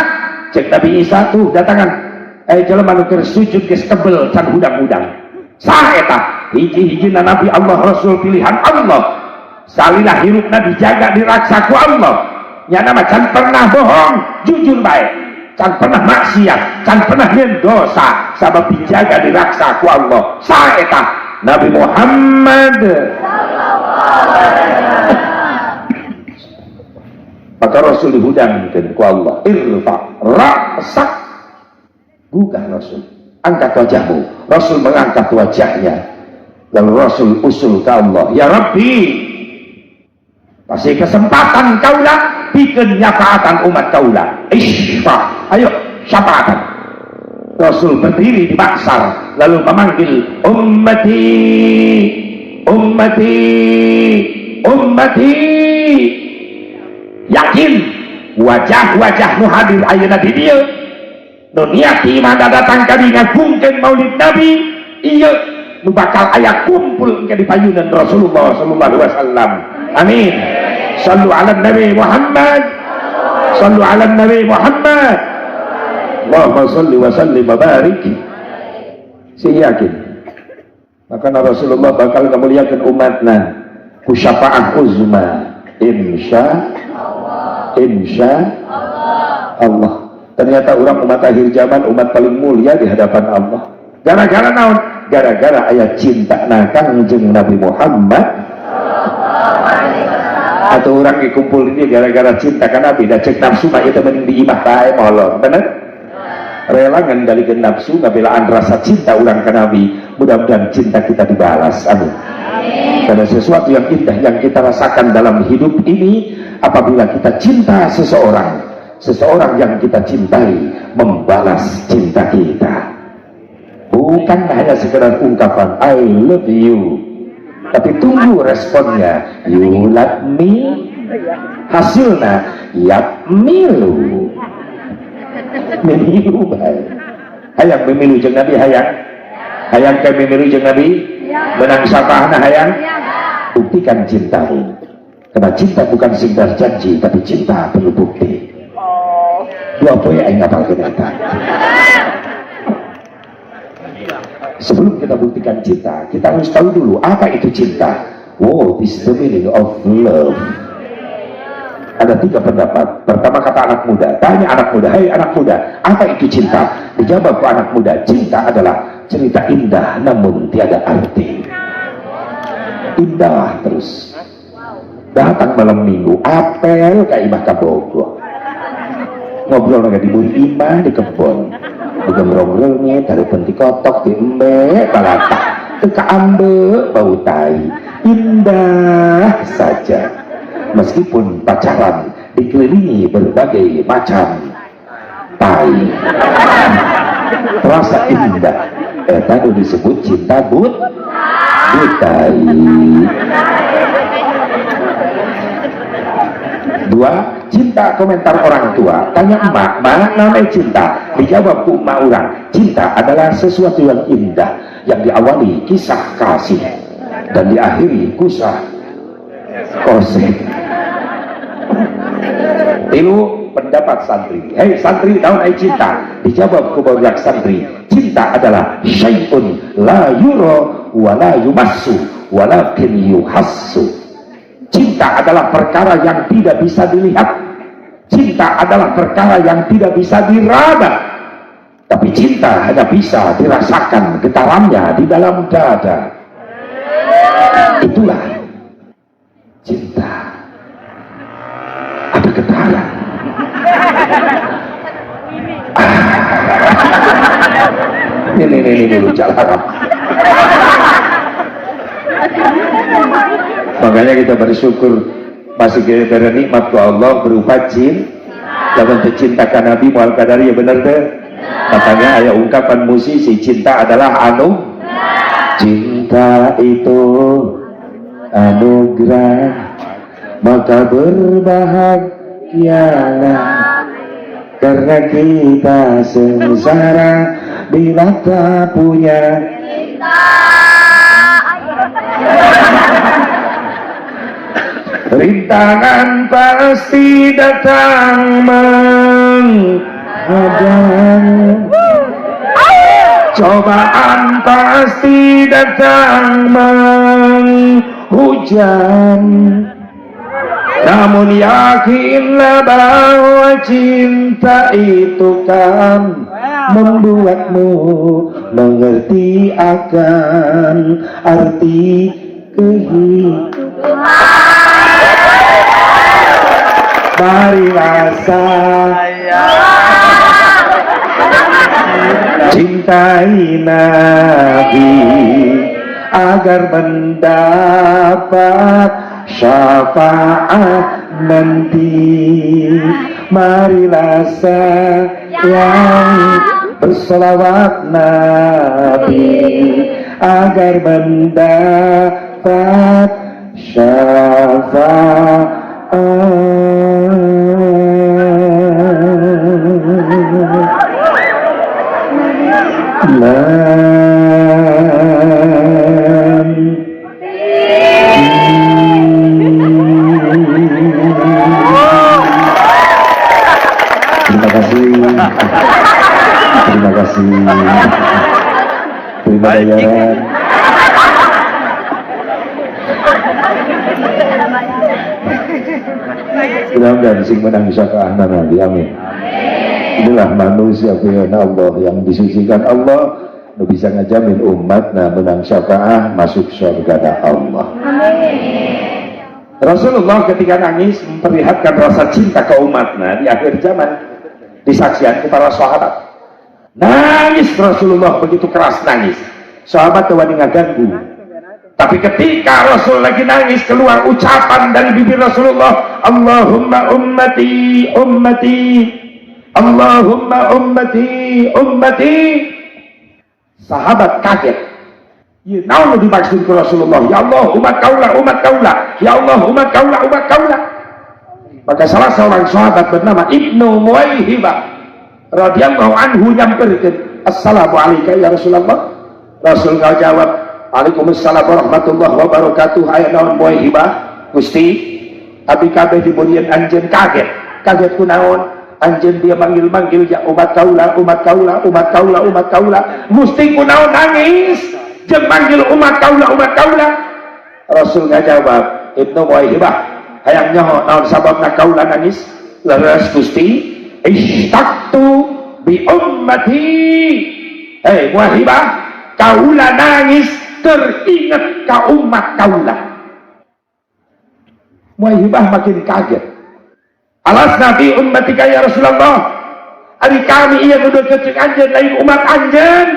Cek Nabi Isa, tuh datangan jelema nu keur sujud geus kebel can hudang-hudang. Saha eta? Hiji-hijina Nabi Allah, Rasul pilihan Allah. Salila hirupna dijaga diraksa ku Allah. Nyana mah can pernah bohong, jujur bae. Can pernah maksiat, can pernah nyeun dosa, sabab dijaga diraksa ku Allah. Saha eta? Nabi Muhammad. Maka Rasul dihudangkeun ku Allah, irfa ra'sak, gugah Rasul, angkat wajahmu. Rasul mengangkat wajahnya, lalu Rasul usul ke Allah, ya Rabbi, kasih kesempatan kaula pikeun nyafaatan umat kaula. Isfa, ayo syafaatan. Rasul berdiri di maksar lalu memanggil ummati, ummati, ummati. Yakin wajah-wajah nu hadir ayeuna di dieu nu niat di imah datang ka dieu ngagungkeun maulid Nabi, ieu nu bakal aya kumpul engke di payunan Rasulullah sallallahu alaihi wasallam. Amin. Sallu ala Nabi Muhammad. Sallu ala Nabi Muhammad. Allahumma salli wa sallim wa barik. Saya yakin maka Rasulullah bakal memuliakan umatna ku syafaah uzma, insya insya Allah. Ternyata orang umat akhir zaman umat paling mulia di hadapan Allah. Gara-gara naon? Gara-gara ayat cinta na Kangjeng Nabi Muhammad. Atau orang dikumpul ini gara-gara cinta ka Nabi, da cek nafsu mah itu mending di imah bae molor, bener? Rela ngendalikeun nafsu ngabelaan rasa cinta urang ka Nabi. Mudah-mudahan cinta kita dibalas, amin. Karena sesuatu yang indah yang kita rasakan dalam hidup ini apabila kita cinta seseorang, seseorang yang kita cintai membalas cinta kita. Bukan hanya sekedar ungkapan I love you, tapi tunggu responnya, you love me. Hasilnya yap milu, memilu bae. Hayang memilu jeung Nabi, hayang, hayang ke memilu jeung Nabi, menang syafaahna hayang. Buktikan cintamu, karena cinta bukan sekedar janji, tapi cinta perlu bukti. Dua poe aing ngapalkeun eta. Sebelum kita buktikan cinta, kita harus tahu dulu apa itu cinta. What is the meaning of love? Ada tiga pendapat. Pertama kata anak muda, tanya anak muda, hei anak muda, apa itu cinta? Dijawab ke anak muda, cinta adalah cerita indah namun tiada arti. Indah terus. Datang malam minggu, apel ka imah ka Bogor. Ngobrol lagi di buri imah di kebon. Digemrong reungit, hareupeun ti kotok, di embe, balatah. Teu kaambe, bau tai. Indah saja. Meskipun pacaran dikelilingi berbagai macam tai, terasa indah. Eta nu disebut cinta butai. Dua, cinta komentar orang tua. Tanya emak, mak namanya cinta. Dijawab ku emak orang, cinta adalah sesuatu yang indah yang diawali kisah kasih dan diakhiri kusah kosek. Tilu, pendapat santri. Hei santri, naon ai cinta? Dijawab ku barudak santri, cinta Cinta adalah syai'un la yura wa la yumassu walakin yuhassu. Cinta adalah perkara yang tidak bisa dilihat. Cinta adalah perkara yang tidak bisa diraba. Tapi cinta hanya bisa dirasakan getarannya di dalam dada. Itulah cinta. Ada getaran. Ah. Ini lucu haram. Makanya kita bersyukur masih diberi nikmat ku Allah berupa cinta. Lamun teu cinta ka Nabi moal kadari, ya bener deh. Makanya aya ungkapan musisi, cinta adalah anu, cinta itu anugerah, maka berbahagialah karena kita sengsara bila tak punya cinta. Rintangan pasti datang menghadang, cobaan pasti datang menghujan, namun yakinlah bahwa cinta itu kan membuatmu mengerti akan arti kehidupan. Marilah saya cintai Nabi agar mendapat syafaat nanti. Marilah sayang bersolawat Nabi agar mendapat syafaat. Terima kasih. Terima kasih. Terima bayaran. Mudah-mudahan sing menang syafaat Nabi, amin. Inilah manusia pilihan Allah yang disucikan Allah, nu bisa ngajamin umat nah menang syafaat masuk surga Allah. Amin. Rasulullah ketika nangis memperlihatkan rasa cinta ke umatnya di akhir zaman, disaksikan ke para sahabat. Nangis Rasulullah begitu keras nangis, sahabat wani ngaganggu. Tapi ketika Rasul lagi nangis keluar ucapan dari bibir Rasulullah, Allahumma ummati ummati, Allahumma ummati ummati. Sahabat kaget. Ya, naon dimaksud ke Rasulullah? Ya Allah, umat kaulah, umat kaulah. Ya Allah, umat kaulah, umat kaulah. Maka salah seorang sahabat bernama Ibnu Muwaihibah radhiyallahu anhu nyamperkeun, Assalamualaikum ya Rasulullah. Rasul jawab, Waalaikumsalam warahmatullahi wabarakatuh. Aya naon Muwaihibah? Gusti, abi kabeh diburian anjeun kaget. Kaget kunaon? Anjeun dia manggil-manggil ya umat kaula, umat kaula, umat kaula, umat kaula. Gusti kunaon nangis? Jeung manggil umat kaula, umat kaula. Rasul ngajawab, Ibnu Muwaihibah, hayang nyaho naon sababna kaula nangis? Leres Gusti, ishtaqtu bi ummati. Hei Muwaihibah, kaula nangis teringat ka umat kaula. Muwaihibah makin kaget. Alas nabi ummatika ya Rasulullah, ari kami iya nuduh cek anjeun lain umat anjeun.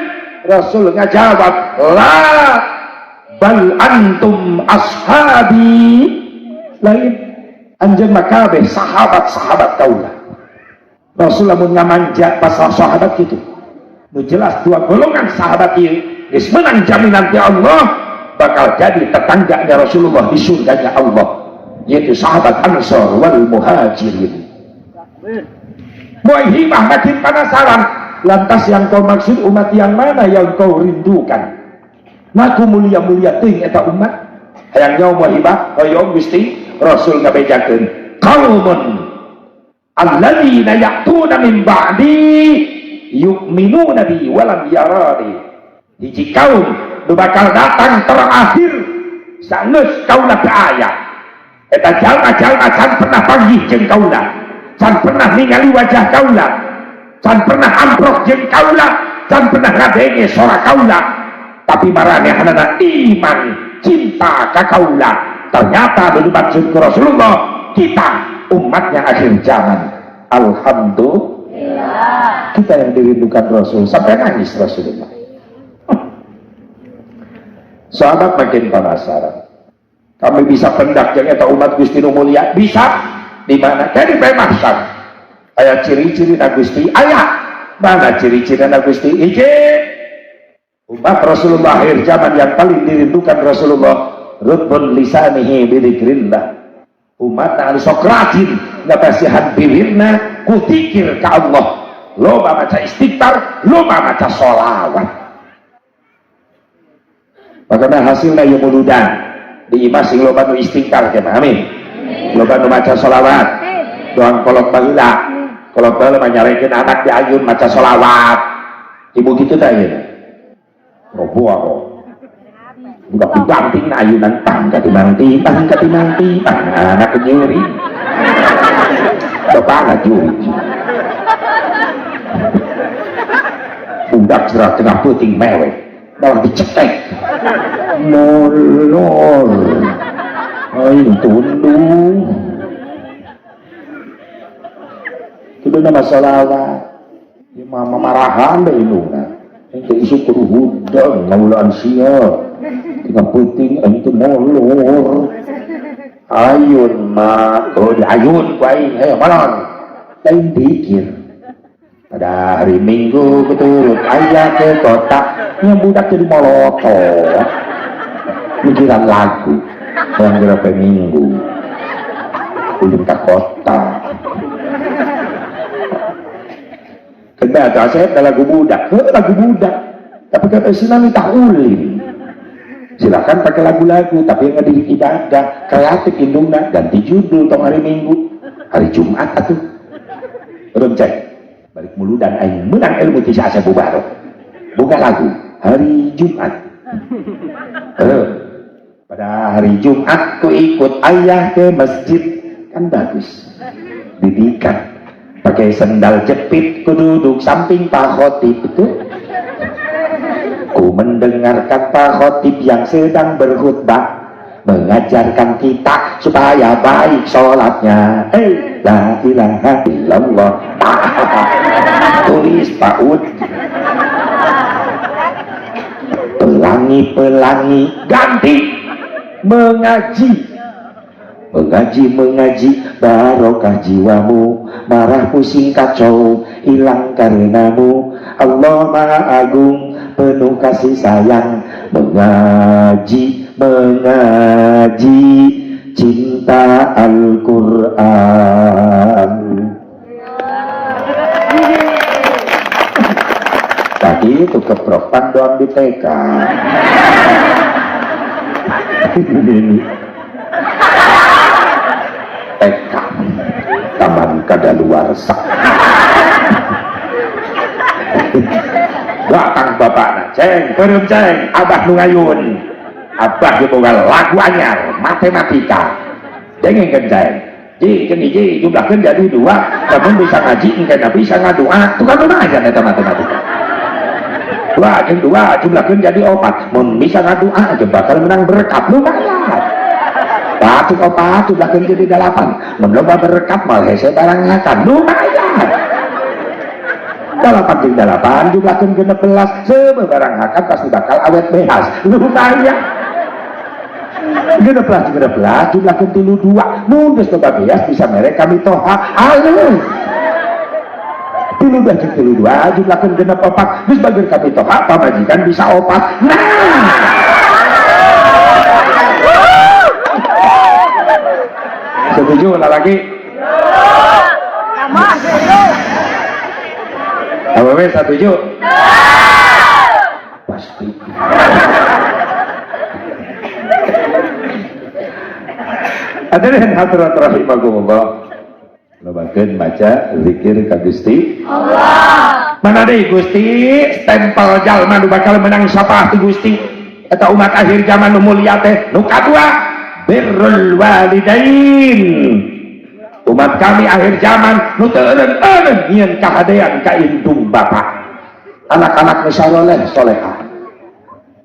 Rasul ngajawab, la bal antum ashabi, lain anjeun mah kabeh sahabat-sahabat kaula. Rasul lamun ngamanja pasal sahabat gitu, nu jelas dua golongan sahabat ieu geus menang jaminan ti Allah bakal jadi tetangganya Rasulullah di surganya Allah, yaitu sahabat Ansor wal Muhajirin. Muwaihibah makin penasaran, lantas yang kau maksud umat yang mana yang kau rindukan? Ngaku mulia-mulia ting eta umat. Hayang nyawa Muwaihibah, hoyong Gusti. Rasul ngabejakeun, qaumun alladzina ya'tuna min ba'di yu'minuna bi walam yarani. Hiji kaum nu bakal datang terakhir sanggeus kaula teu aya. Eta jalma-jalma can pernah panggih jeung kaula, can pernah ningali wajah kaula, can pernah amprok jeung kaula, can pernah ngadenge sora kaula, tapi maranehanana iman cinta ka kaula. Ternyata nu dimaksud ku Rasulullah kita umatnya akhir zaman. Alhamdulillah, kita yang dirindukan Rasul sampai nangis Rasulullah. Sahabat makin penasaran, kami bisa pendak jeung eta umat Gusti nu mulia bisa di mana? Kayak di Mahsyar aya ciri-ciri na Gusti, aya mana ciri-ciri na Gusti? Hiji, umat Rasulullah akhir zaman yang paling dirindukan Rasulullah rutbun lisanihi bidzikrillah. Umat anu sok rajin ngabasihan bibirna ku zikir ka Allah, loba maca istighfar, loba maca sholawat. Makanya hasilnya ieu muludan di imah sing loba nu istighfar ke, amin, loba nu maca sholawat. Doang kolot baheula, kolot baheula mah nyarekeun anak di ayun maca sholawat, ibu kitu teh ayeuna robo aku buka dibanting ayunan tang katimangti tang katimangti tang anak nyeri bapak juri budak serah tengah puting mewek malah dicetek molor ayo tunduk itu nama sholawat ya mama marahan deh indungna ente isu kudu hudang ngaulaan sia tengah puting ente molor ayun ma oh ayun ku aing ayo molor lain dikir. Pada hari Minggu keturut ayah ke kota, yang budak jadi molotot mikiran lagu yang berapa minggu ulun ke kota. Kena saya ada lagu budak, lagu budak tapi kata Islam tak ulin. Silakan pakai lagu-lagu tapi yang ngedidik ibadah kreatif indungna ganti judul tong hari Minggu hari Jumat atuh belum cek balik mulu dan aing menang ilmu ti Asep Mubarok buka lagu hari Jumat. Pada hari Jumat ku ikut ayah ke masjid, kan bagus didikan pakai sendal jepit ku duduk samping Pak Khotib itu, ku mendengarkan Pak Khotib yang sedang berkhutbah mengajarkan kita supaya baik sholatnya. La ilaha illallah. Tulis Pak Ud. Pelangi-pelangi ganti mengaji, mengaji, mengaji barokah jiwamu, marah pusing kacau hilang karenamu. Allah Maha Agung penuh kasih sayang, mengaji, mengaji cinta Al-Quran. Tadi itu kepropan doang di TK. Ini TK Taman Kadaluarsa. Datang bapakna, ceng, perem ceng, abah nu ngayun. Abah diboga lagu anyar, matematika. Dengengkeun ceng. Ji, jeung hiji jumlahkeun jadi 2, lamun bisa ngaji engke bisa ngadoa, tukang lumayan eta matematika. 2 jeung 2 jumlahkeun jadi 4, mun bisa ngadoa aja bakal menang berkat lumayan. 4 jeung 4 jumlahkeun jadi 8, mun loba berkat mah hese barang akan lumayan. 8 jeung 8 jumlahkeun 16, seubeuh barang hakan pasti bakal awet behas lumayan. 16 jeung 16 jumlahkeun 32, mun geus loba beas bisa mere kami toha alus. 32 jeung 32 jumlahkeun 64, geus bager kami toha pamajikan bisa 4. Nah, setuju lah lagi. AWW setuju? Pasti. Hadirin hadirat rahimakumullah. Lobakeun maca zikir ka Gusti Allah. Mana deui Gusti stempel jalma nu bakal menang syafaat ti Gusti eta umat akhir zaman nu mulia teh nu kadua birrul walidain. Umat kami akhir zaman nu teu eureun-eureun nyieun kahadean ka indung bapa. Anak-anak nu saloleh solehah.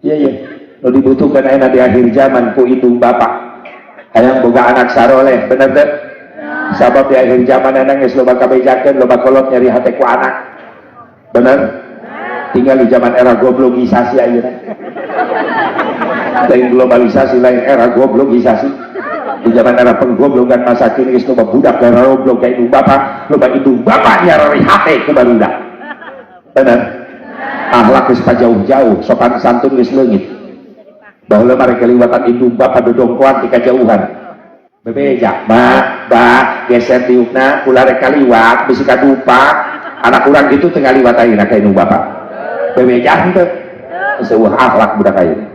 Iya iya, nu dibutuhkan ayeuna di akhir zaman ku indung bapa. Hayang boga anak saroleh, bener teu? Sabab di akhir zaman ayeuna geus loba kabejakeun, loba kolot nyeri hate ku anak. Bener? Tinggal di zaman era goblogisasi ayeuna. Lain globalisasi, lain era goblogisasi. Di zaman era penggoblogan masa kini geus loba budak gara goblok ka indung bapa, loba indung bapa nyareri hate ku barudak. Bener? Akhlak geus pajauh-jauh, sopan santun geus leungit. Baheula mereka liwatan indung bapa dodongkoan di kajauhan. Bebeja, ma, ba, geser tiupna, ulah rek kaliwat, bisi kadupa. Anak urang gitu teu ngaliwat ayeuna ka indung bapa. Bebeja henteu. Seueuh akhlak budak ayeuna.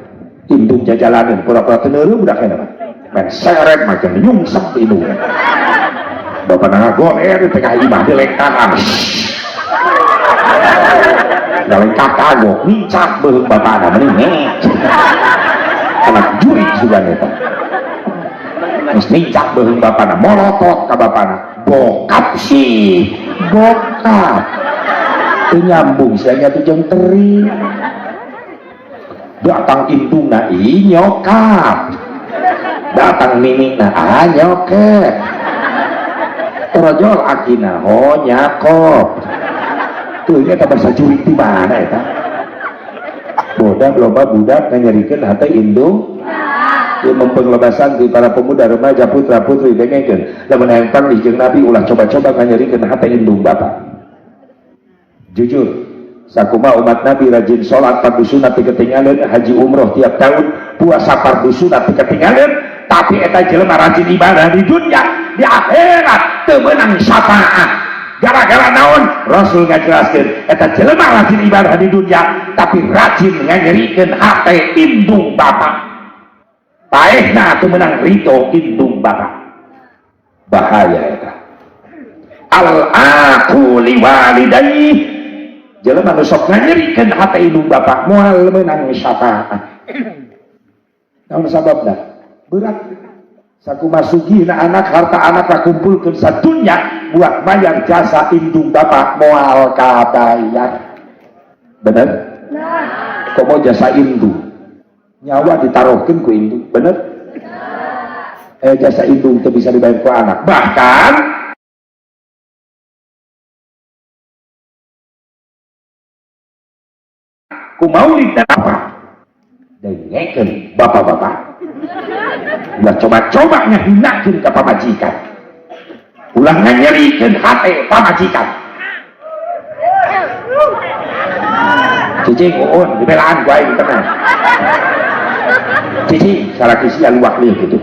Indung jajalaneun pura-pura teu neureuh budak ayeuna mah. Main seret macam nyungsep indung. Bapak ngagoler di tengah imah dilengkakan. Ngalengkah kagok, nincak beuheung bapana mending. Anak jurik sugan eta. Geus nincak beuheung bapana, molotot ka bapana. Bokap sih, bokap. Teu nyambung sia nya teh jeung teri. Datang indungna ih nyokap. Datang ninina ah nyokep. Torojol akina ho nyakop. Tuh ini eta bahasa jurik di mana eta? Bodak loba budak nganyerikeun hate indung. Ieu mempeng loba santri para pemuda remaja putra putri dengekeun. Lamun hayang panggih jeung Nabi ulah coba-coba nganyerikeun hate indung bapa. Jujur, sakumaha umat Nabi rajin salat fardu sunat teu ketinggalan, haji umroh tiap tahun, puasa fardu sunat teu ketinggalan, tapi eta jelema rajin ibadah di dunia, di akhirat teu meunang syafaat. Gara-gara naon? Rasul ngajelaskeun eta jelema rajin ibadah di dunia tapi rajin nganyerikeun hate indung bapa. Paehna teu meunang ridho indung bapa. Bahaya eta. Al aqu liwalidayhi, jelema nu sok nganyerikeun hate indung bapa moal meunang syafaat. Naon sababna? Berat. Sakumaha sugihna anak, harta anak kakumpulkeun sadunya buat bayar jasa indung bapak moal kabayar. Bener? Komo jasa indung, nyawa ditaruhkeun ku indung, bener? Jasa indung teu bisa dibayar ku anak. Bahkan ku maulid apa? Dengekeun bapak-bapak. Ulah coba-coba ngahinakeun ka pamajikan. Ulah nganyerikeun hate pamajikan. Cicing uun dibelaan ku aing tenang. Cicing salaki sia luak lieu kitu.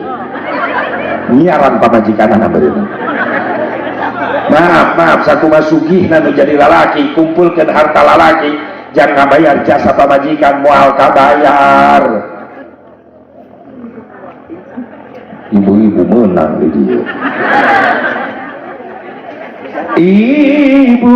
Nyiaran pamajikanana beureum. Maaf, maaf sakumaha sugihna nu jadi lalaki, kumpulkeun harta lalaki, jangan ngabayar jasa pamajikan moal kabayar. Ibu-ibu menang di dia. Ibu,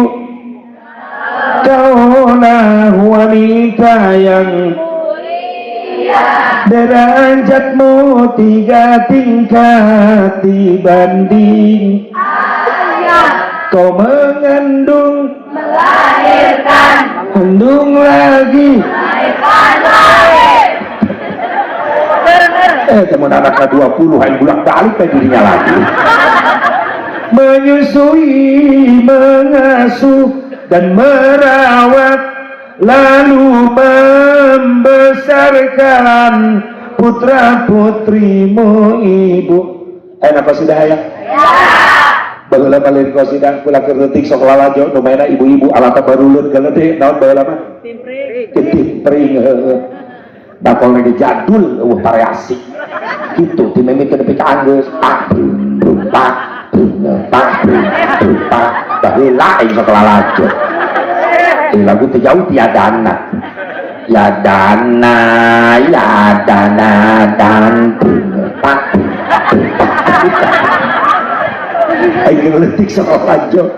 kaulah wanita yang mulia, derajatmu 3 tingkat dibanding ayah. Kau mengandung, melahirkan, kandung lagi, melahirkan lagi. Temen anaknya 20, aing bolak balik ke dirinya lagi. Menyusui, mengasuh, dan merawat, lalu membesarkan putra putrimu ibu. Apa sudah ya? Ya. Baheula mah lain qasidah kula keur leutik sok lalajo nu mainna ibu-ibu alatna baruleun geuleudeh naon baheula mah? Timpring. Timpring heueuh. Bakal lagi jadul eueuh variasi. Kitu ti mimiti nepi ka anggeus pak pak pak pak baheula aing sok lalajo. Lagu teu jauh tiadana. Ya dana, ya dana dan pak pak. Aing leutik sok lalajo.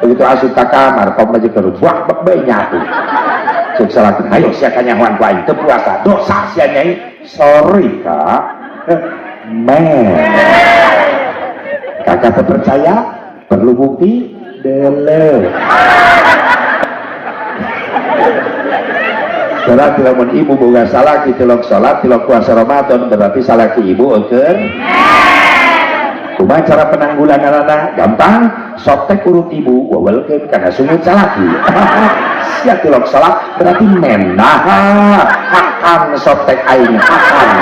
Begitu asup ka kamar pamajikan buak bek bae nyapu. Cek salaki, ayo sia kanyahoan ku aing teu puasa. Dosa sia nyai. Sorry kak. Men. Kakak teu percaya? Perlu bukti? Dele. Berarti lamun ibu boga salaki tilok salat tilok puasa Ramadan berarti salaki ibu eukeun. Kumaha cara penanggulanganana? Gampang, sotek urut ibu wewelkeun kana sungut salaki. Sia tilok salat berarti menah hakan sotek aing hakan.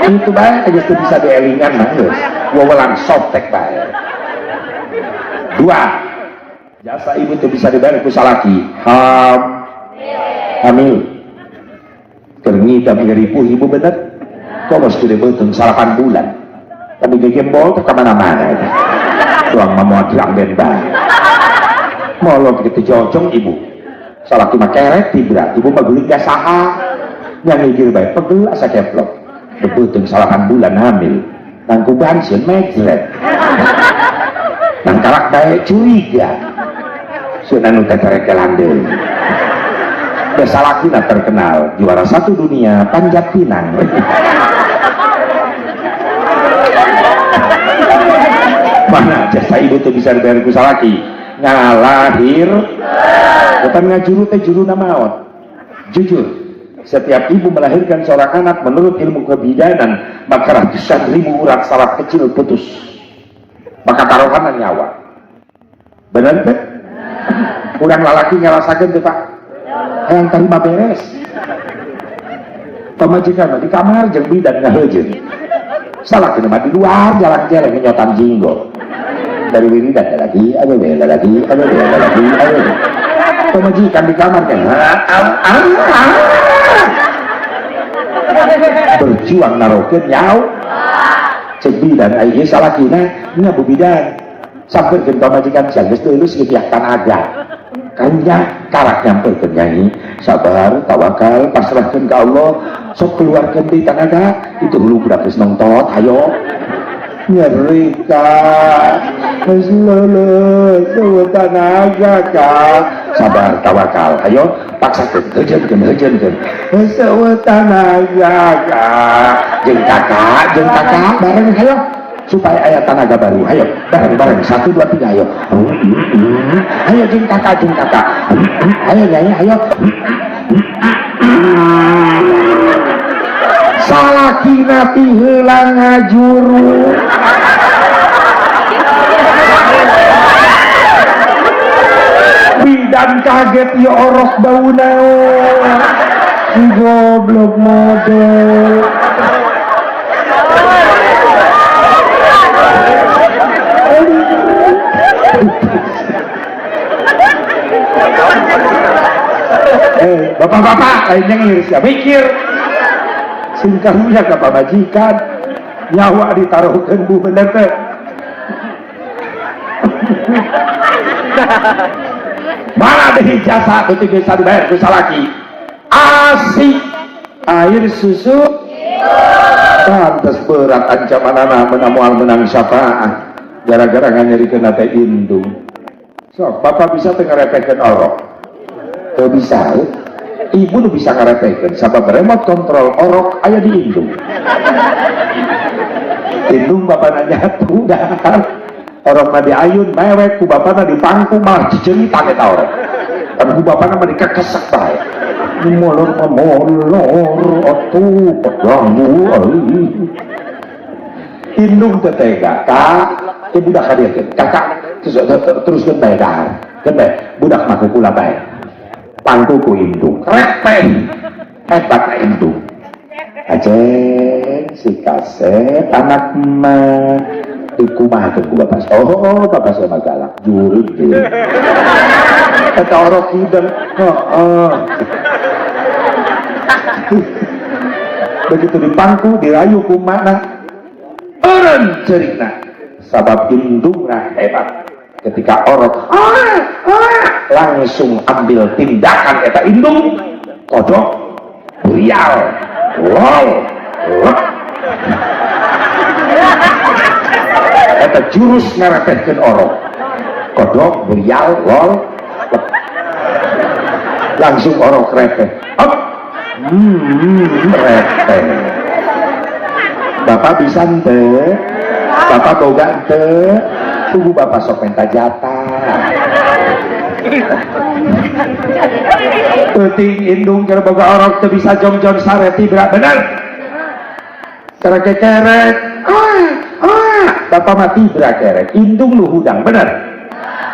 Itu bae geus teu bisa dielingan mah geus. Wewelan sotek bae. Dua, jasa ibu teu bisa dibayar ku salaki. Hamil. Keur ngidam ngeripuh ibu bener? Kok geus gede beuteung 8 bulan. Tapi gegembol ke kemana-mana. Tuang mamoa drang den bae. Molok gitu jojong ibu. Salaki mah kerek tibra, ibu mah guling saha. Yang ngigir bae pegel asa keplok. Beuteung 8 bulan hamil. Nangkuban sieun mejret. Nangkarak bae curiga. Sieun anu teterekelan deui. Salakina terkenal juara 1 dunia panjat pinang. Mana jasa ibu tuh bisa dibayar ku salaki? Ngalahir bukan ngajuru teh juruna maot. Jujur, setiap ibu melahirkan seorang anak menurut ilmu kebidanan maka ratusan ribu urat saraf kecil putus, maka taruhanan nyawa. Benar teh? Kurang lalaki ngerasakeun teh Pak. Hayang tarima beres. Pamajikan mah di kamar jeung bidan ngaheujeun. Salakina mah di luar jalan-jalan ngenyotan jinggo. Dari wiridan lagi, ada bela lagi, ada bela lagi, ada. Pamajikan di kamar kan. Berjuang narokeun nyau. Cek bidan ai ieu salakina nya bu bidan. Sampeurkeun pamajikan sia geus lulus geus tiak tanaga. Karunya karak nyamperkeun nyanyi, sabar, tawakal, pasrahkeun ka Allah, sok keluarkeun deui tanaga, itu hulu budak geus nongtot, hayo. Nyeri ka, geus leuleus, eueuh tanaga ka. Sabar, tawakal, hayo, paksakeun, heujeunkeun, heujeunkeun. Geus eueuh tanaga ka. Jeung kakak bareng hayo. Supaya aya tanaga baru, ayo bareng-bareng 1 2 3 ayo, ayo jeung kakak, ayo nyanyi, ayo. Salakina tiheula ngajuru. Bidan kaget ya orok bau naon, si goblok model. Bapak-bapak lainnya ngiris ya mikir singkahnya ke pamajikan nyawa ditaruhkan bu bener teh. Mana deh jasa itu bisa dibayar ku salaki asi air susu pantes berat ancaman anak menamual menang syafaat gara-gara nganyerikeun teh indung. Sok bapak bisa teu ngarepehkeun orok teu bisa. Ibu nu bisa ngarepehkeun sabab remote kontrol orok aya di indung. Indung bapana nyatu dahar orok mah diayun mewek ku bapana dipangku malah cicerita eta orok. Tapi ku bapana mah dikekesek bae. Molor molor atuh ganggu euy. Indung teh tega ka ieu budak ka dieu kakak teruskeun bae dahar. Keun bae budak mah kukula bae. Pangku ku indung repeh hebat na indung aceng si kasep anak mah dikumahakeun ku bapak. Oh bapak saya mah galak jurig deui eta orok hidung heeh. Begitu dipangku dirayu ku makna eureun ceurikna sabab indungna hebat. Ketika orok langsung ambil tindakan eta indung kodok burial lol lek eta jurus ngarepehkeun orok. Kodok burial lol lep. Langsung orok repeh. Hop. Repeh. Bapak bisa ente, bapak boga ente, tunggu bapak sok minta jatah. Penting indung keur boga orok teu bisa jongjon sare tibra bener. Cara kekerek, bapak mah tibra kerek, indung lu hudang bener.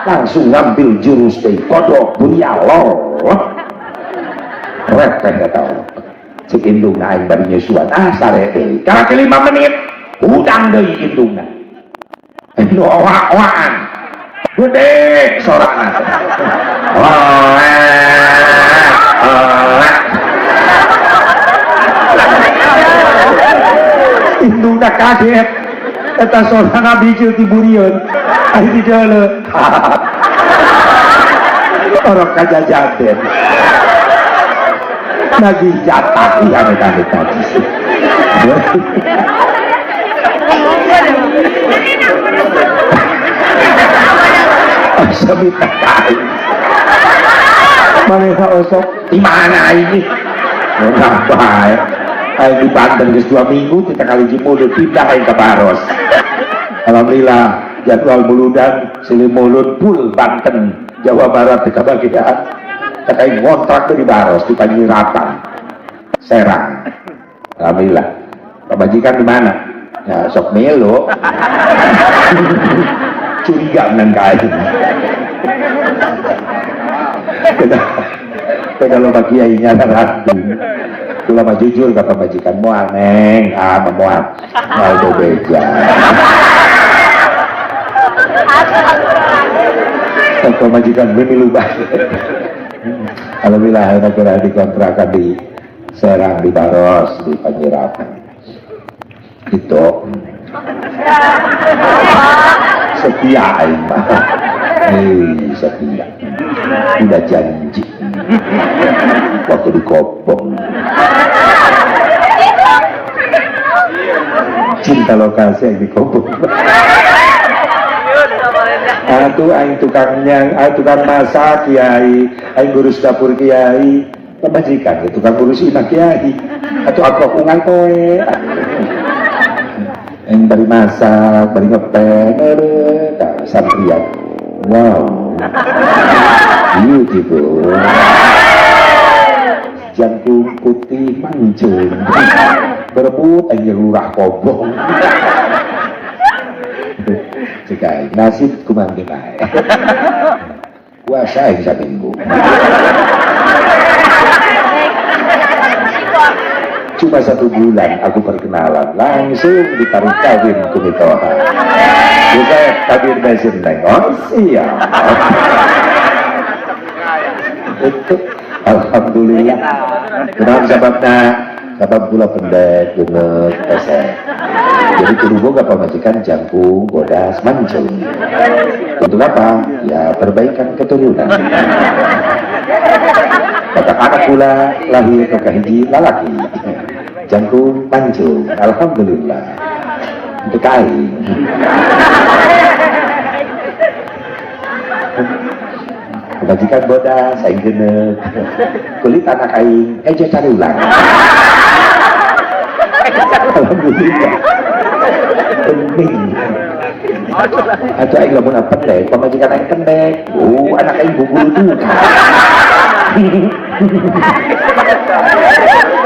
Langsung ngambil jurus deui kodok burial lol. Repeh kata Allah. Cek indungna aing bari nyusuan, ah sare deui. Karek 5 menit hudang deui indungna. Nu owa-owaan. Gede sorana. Owa. Owa. Indungna kaget. Eta sorana bijil ti burieun. Ari di deuleu. Orok kajajaten. Nagih jatah iya amit-amit najis. Sebita kai. Manehna osok di mana ini? Ora bae. Aing di Banten geus 2 minggu kita kali Cimulud pindah aing ke Baros. Alhamdulillah jadwal muludan silih mulud full Banten Jawa Barat teu kabagian. Tak aing ngontrak di Baros di Panyiratan Serang. Alhamdulillah. Pamajikan di mana? Ya sok melo. Curiga menang ka aing. Kita loba kiai nya ranting. Kula mah jujur ka pamajikan moal neng, ah moal. Moal bebeja. Pamajikan milu bae. Alhamdulillah ayeuna keur dikontrakan di Serang, di Baros, di Panyirapan. Itu setia aing mah. Setia. Udah janji. Waktu dikobong. Cinta lokasi yang dikobong. Atuh aing tukang nyang, aing tukang masak kiai, aing ngurus dapur kiai, pamajikan ge tukang ngurus imah kiai. Atuh aku ungal poe. Aing bari masak, bari ngepel, eueuh, tah santrian. Wow. Beautiful. Jangkung putih mancung. Berebut aing lurah kobong. Cek aing nasib kumaha ge bae. Puasa aing saminggu. Cuma 1 bulan aku perkenalan, langsung ditarik kawin ku mitoha. Bisa kawin bensin neng, oh siap. Itu alhamdulillah. Kenapa sababna? Sabab kula pendek, geungeut, pesek. Jadi kudu boga pamajikan jangkung, bodas, mancung. Untuk apa? Ya perbaikan keturunan. Kata anak kula lahir ke kahiji lalaki. Jangkung mancung, alhamdulillah. Untuk aing. Pamajikan bodas, aing geuneuh. Kulit anak aing ejo carulang. Alhamdulillah. Bening. Atau aing lamun pendek, pamajikan aing pendek. Oh, anak aing bubulu tuh.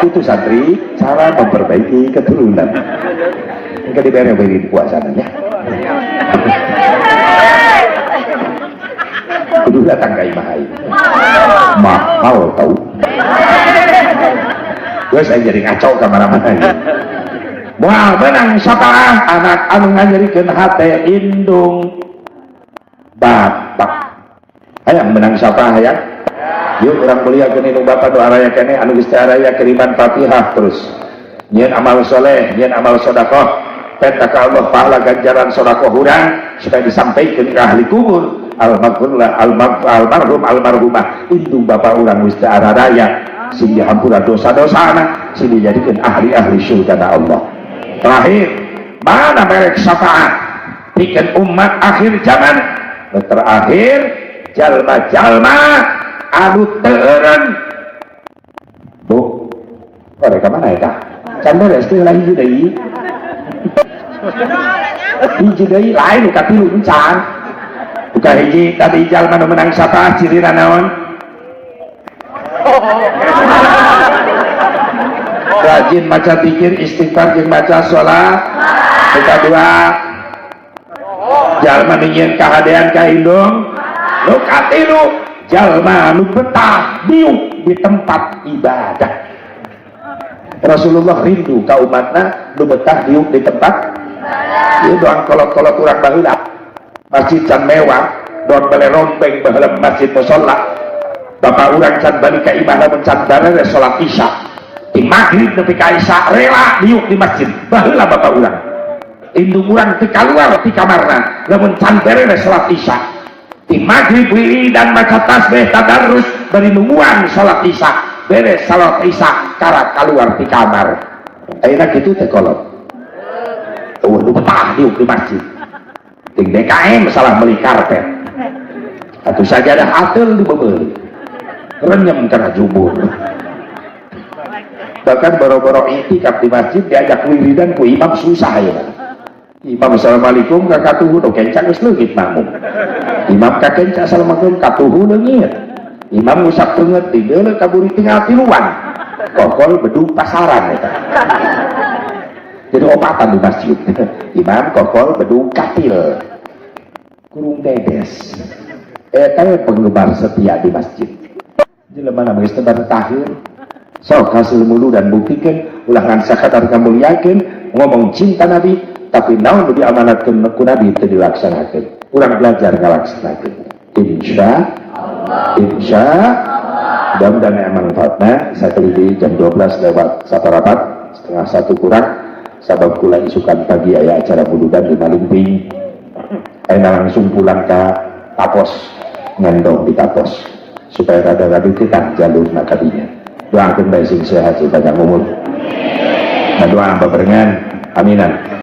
Itu santri cara memperbaiki keturunan. Engke dibere wirid puasana nya. Kudu datang ka imah aing. Mahal tau. Geus aing jadi ngaco ka mana-mana ieu. Moal menang syafaah anak anu nganyerikeun hate indung bapak. Hayang menang syafaah hayang. Yuk urang muliakeun indung bapak nu araya keneh anu geus teu araya kiriman Fatihah terus. Nyieun amal soleh, nyieun amal sedekah, penta ka Allah pahala ganjaran sedekah urang supaya disampaikan ke ahli kubur. Almaghfirullah, almarhum, almarhumah indung bapak urang geus teu araya sing dihampura dosa-dosana, sing dijadikeun ahli-ahli surga Allah. Terakhir, mana merek syafaat pikeun umat akhir zaman Nu terakhir, jalma-jalma anu teu eureun. Bu, mereka mana eta? Can beres teh, lain hiji deui. Hiji deui, lain nu katilu encan. Buka hiji tadi, jalma nu menang syafaat cirina naon? Rajin maca zikir, istighfar, jeung maca sholat. Buka dua, jalma nu nyieun kahadean ka indung. Nu katilu, jalma nu betah diuk di tempat ibadah. Rasulullah rindu ka umatna nu betah diuk di tempat ieu. Doang kolot-kolot urang baheula, masjid can mewah, doang bale rompeng baheula masjid musalla. Bapak urang can balik ka imah lamun can bareres salat Isya. Di maghrib nepi ka Isya rela diuk di masjid baheula bapak urang. Indung urang teu kaluar ti kamarna lamun can beres salat Isya. Di maghrib wiridan, maca tasbih, tadarus, bari nungguan salat Isya. Beres salat Isya karak keluar di kamar. Ayeuna kitu teh kolot? Euweuh nu betah diuk di masjid. Ting DKM salah meuli karpet atuh, sajadah ateul dibebeuli, renyem kana jubur. Bahkan boro-boro itikaf di masjid, diajak wiridan ku imam susah ya. Imam assalamualaikum ka katuhu, nu kenca geus leungit makmum. Imam ka kenca assalamualaikum, katuhu leungit. Imam ngusap teungeut, dideuleu kaburi tinggal tiluan, kokol bedug pasaran eta. Jadi opatan di masjid, imam, kokol, bedug, katil, kurung dedes. Eta we penggemar setia di masjid. Jelema na geus tebar tahir. Sok hasil mulu dan buktikan, ulah ngan sakadar ngamuliakeun, ngomong cinta Nabi, tapi naon nu diamanatkeun ku Nabi teu dilaksanakeun. Urang belajar ngalaksanakeun, insya insya mudah-mudahan aya manfaatna. Sakali deui, jam 12 lewat saparapat, setengah satu kurang, sabab kula isukan pagi aya acara muludan di Malimping. Ayeuna langsung pulang ke Tapos, ngendong di Tapos supaya rada-rada kita jalur nakadinya. Doakeun bae sing sehat, sing panjang umur. Nah, doa babarengan, aminan.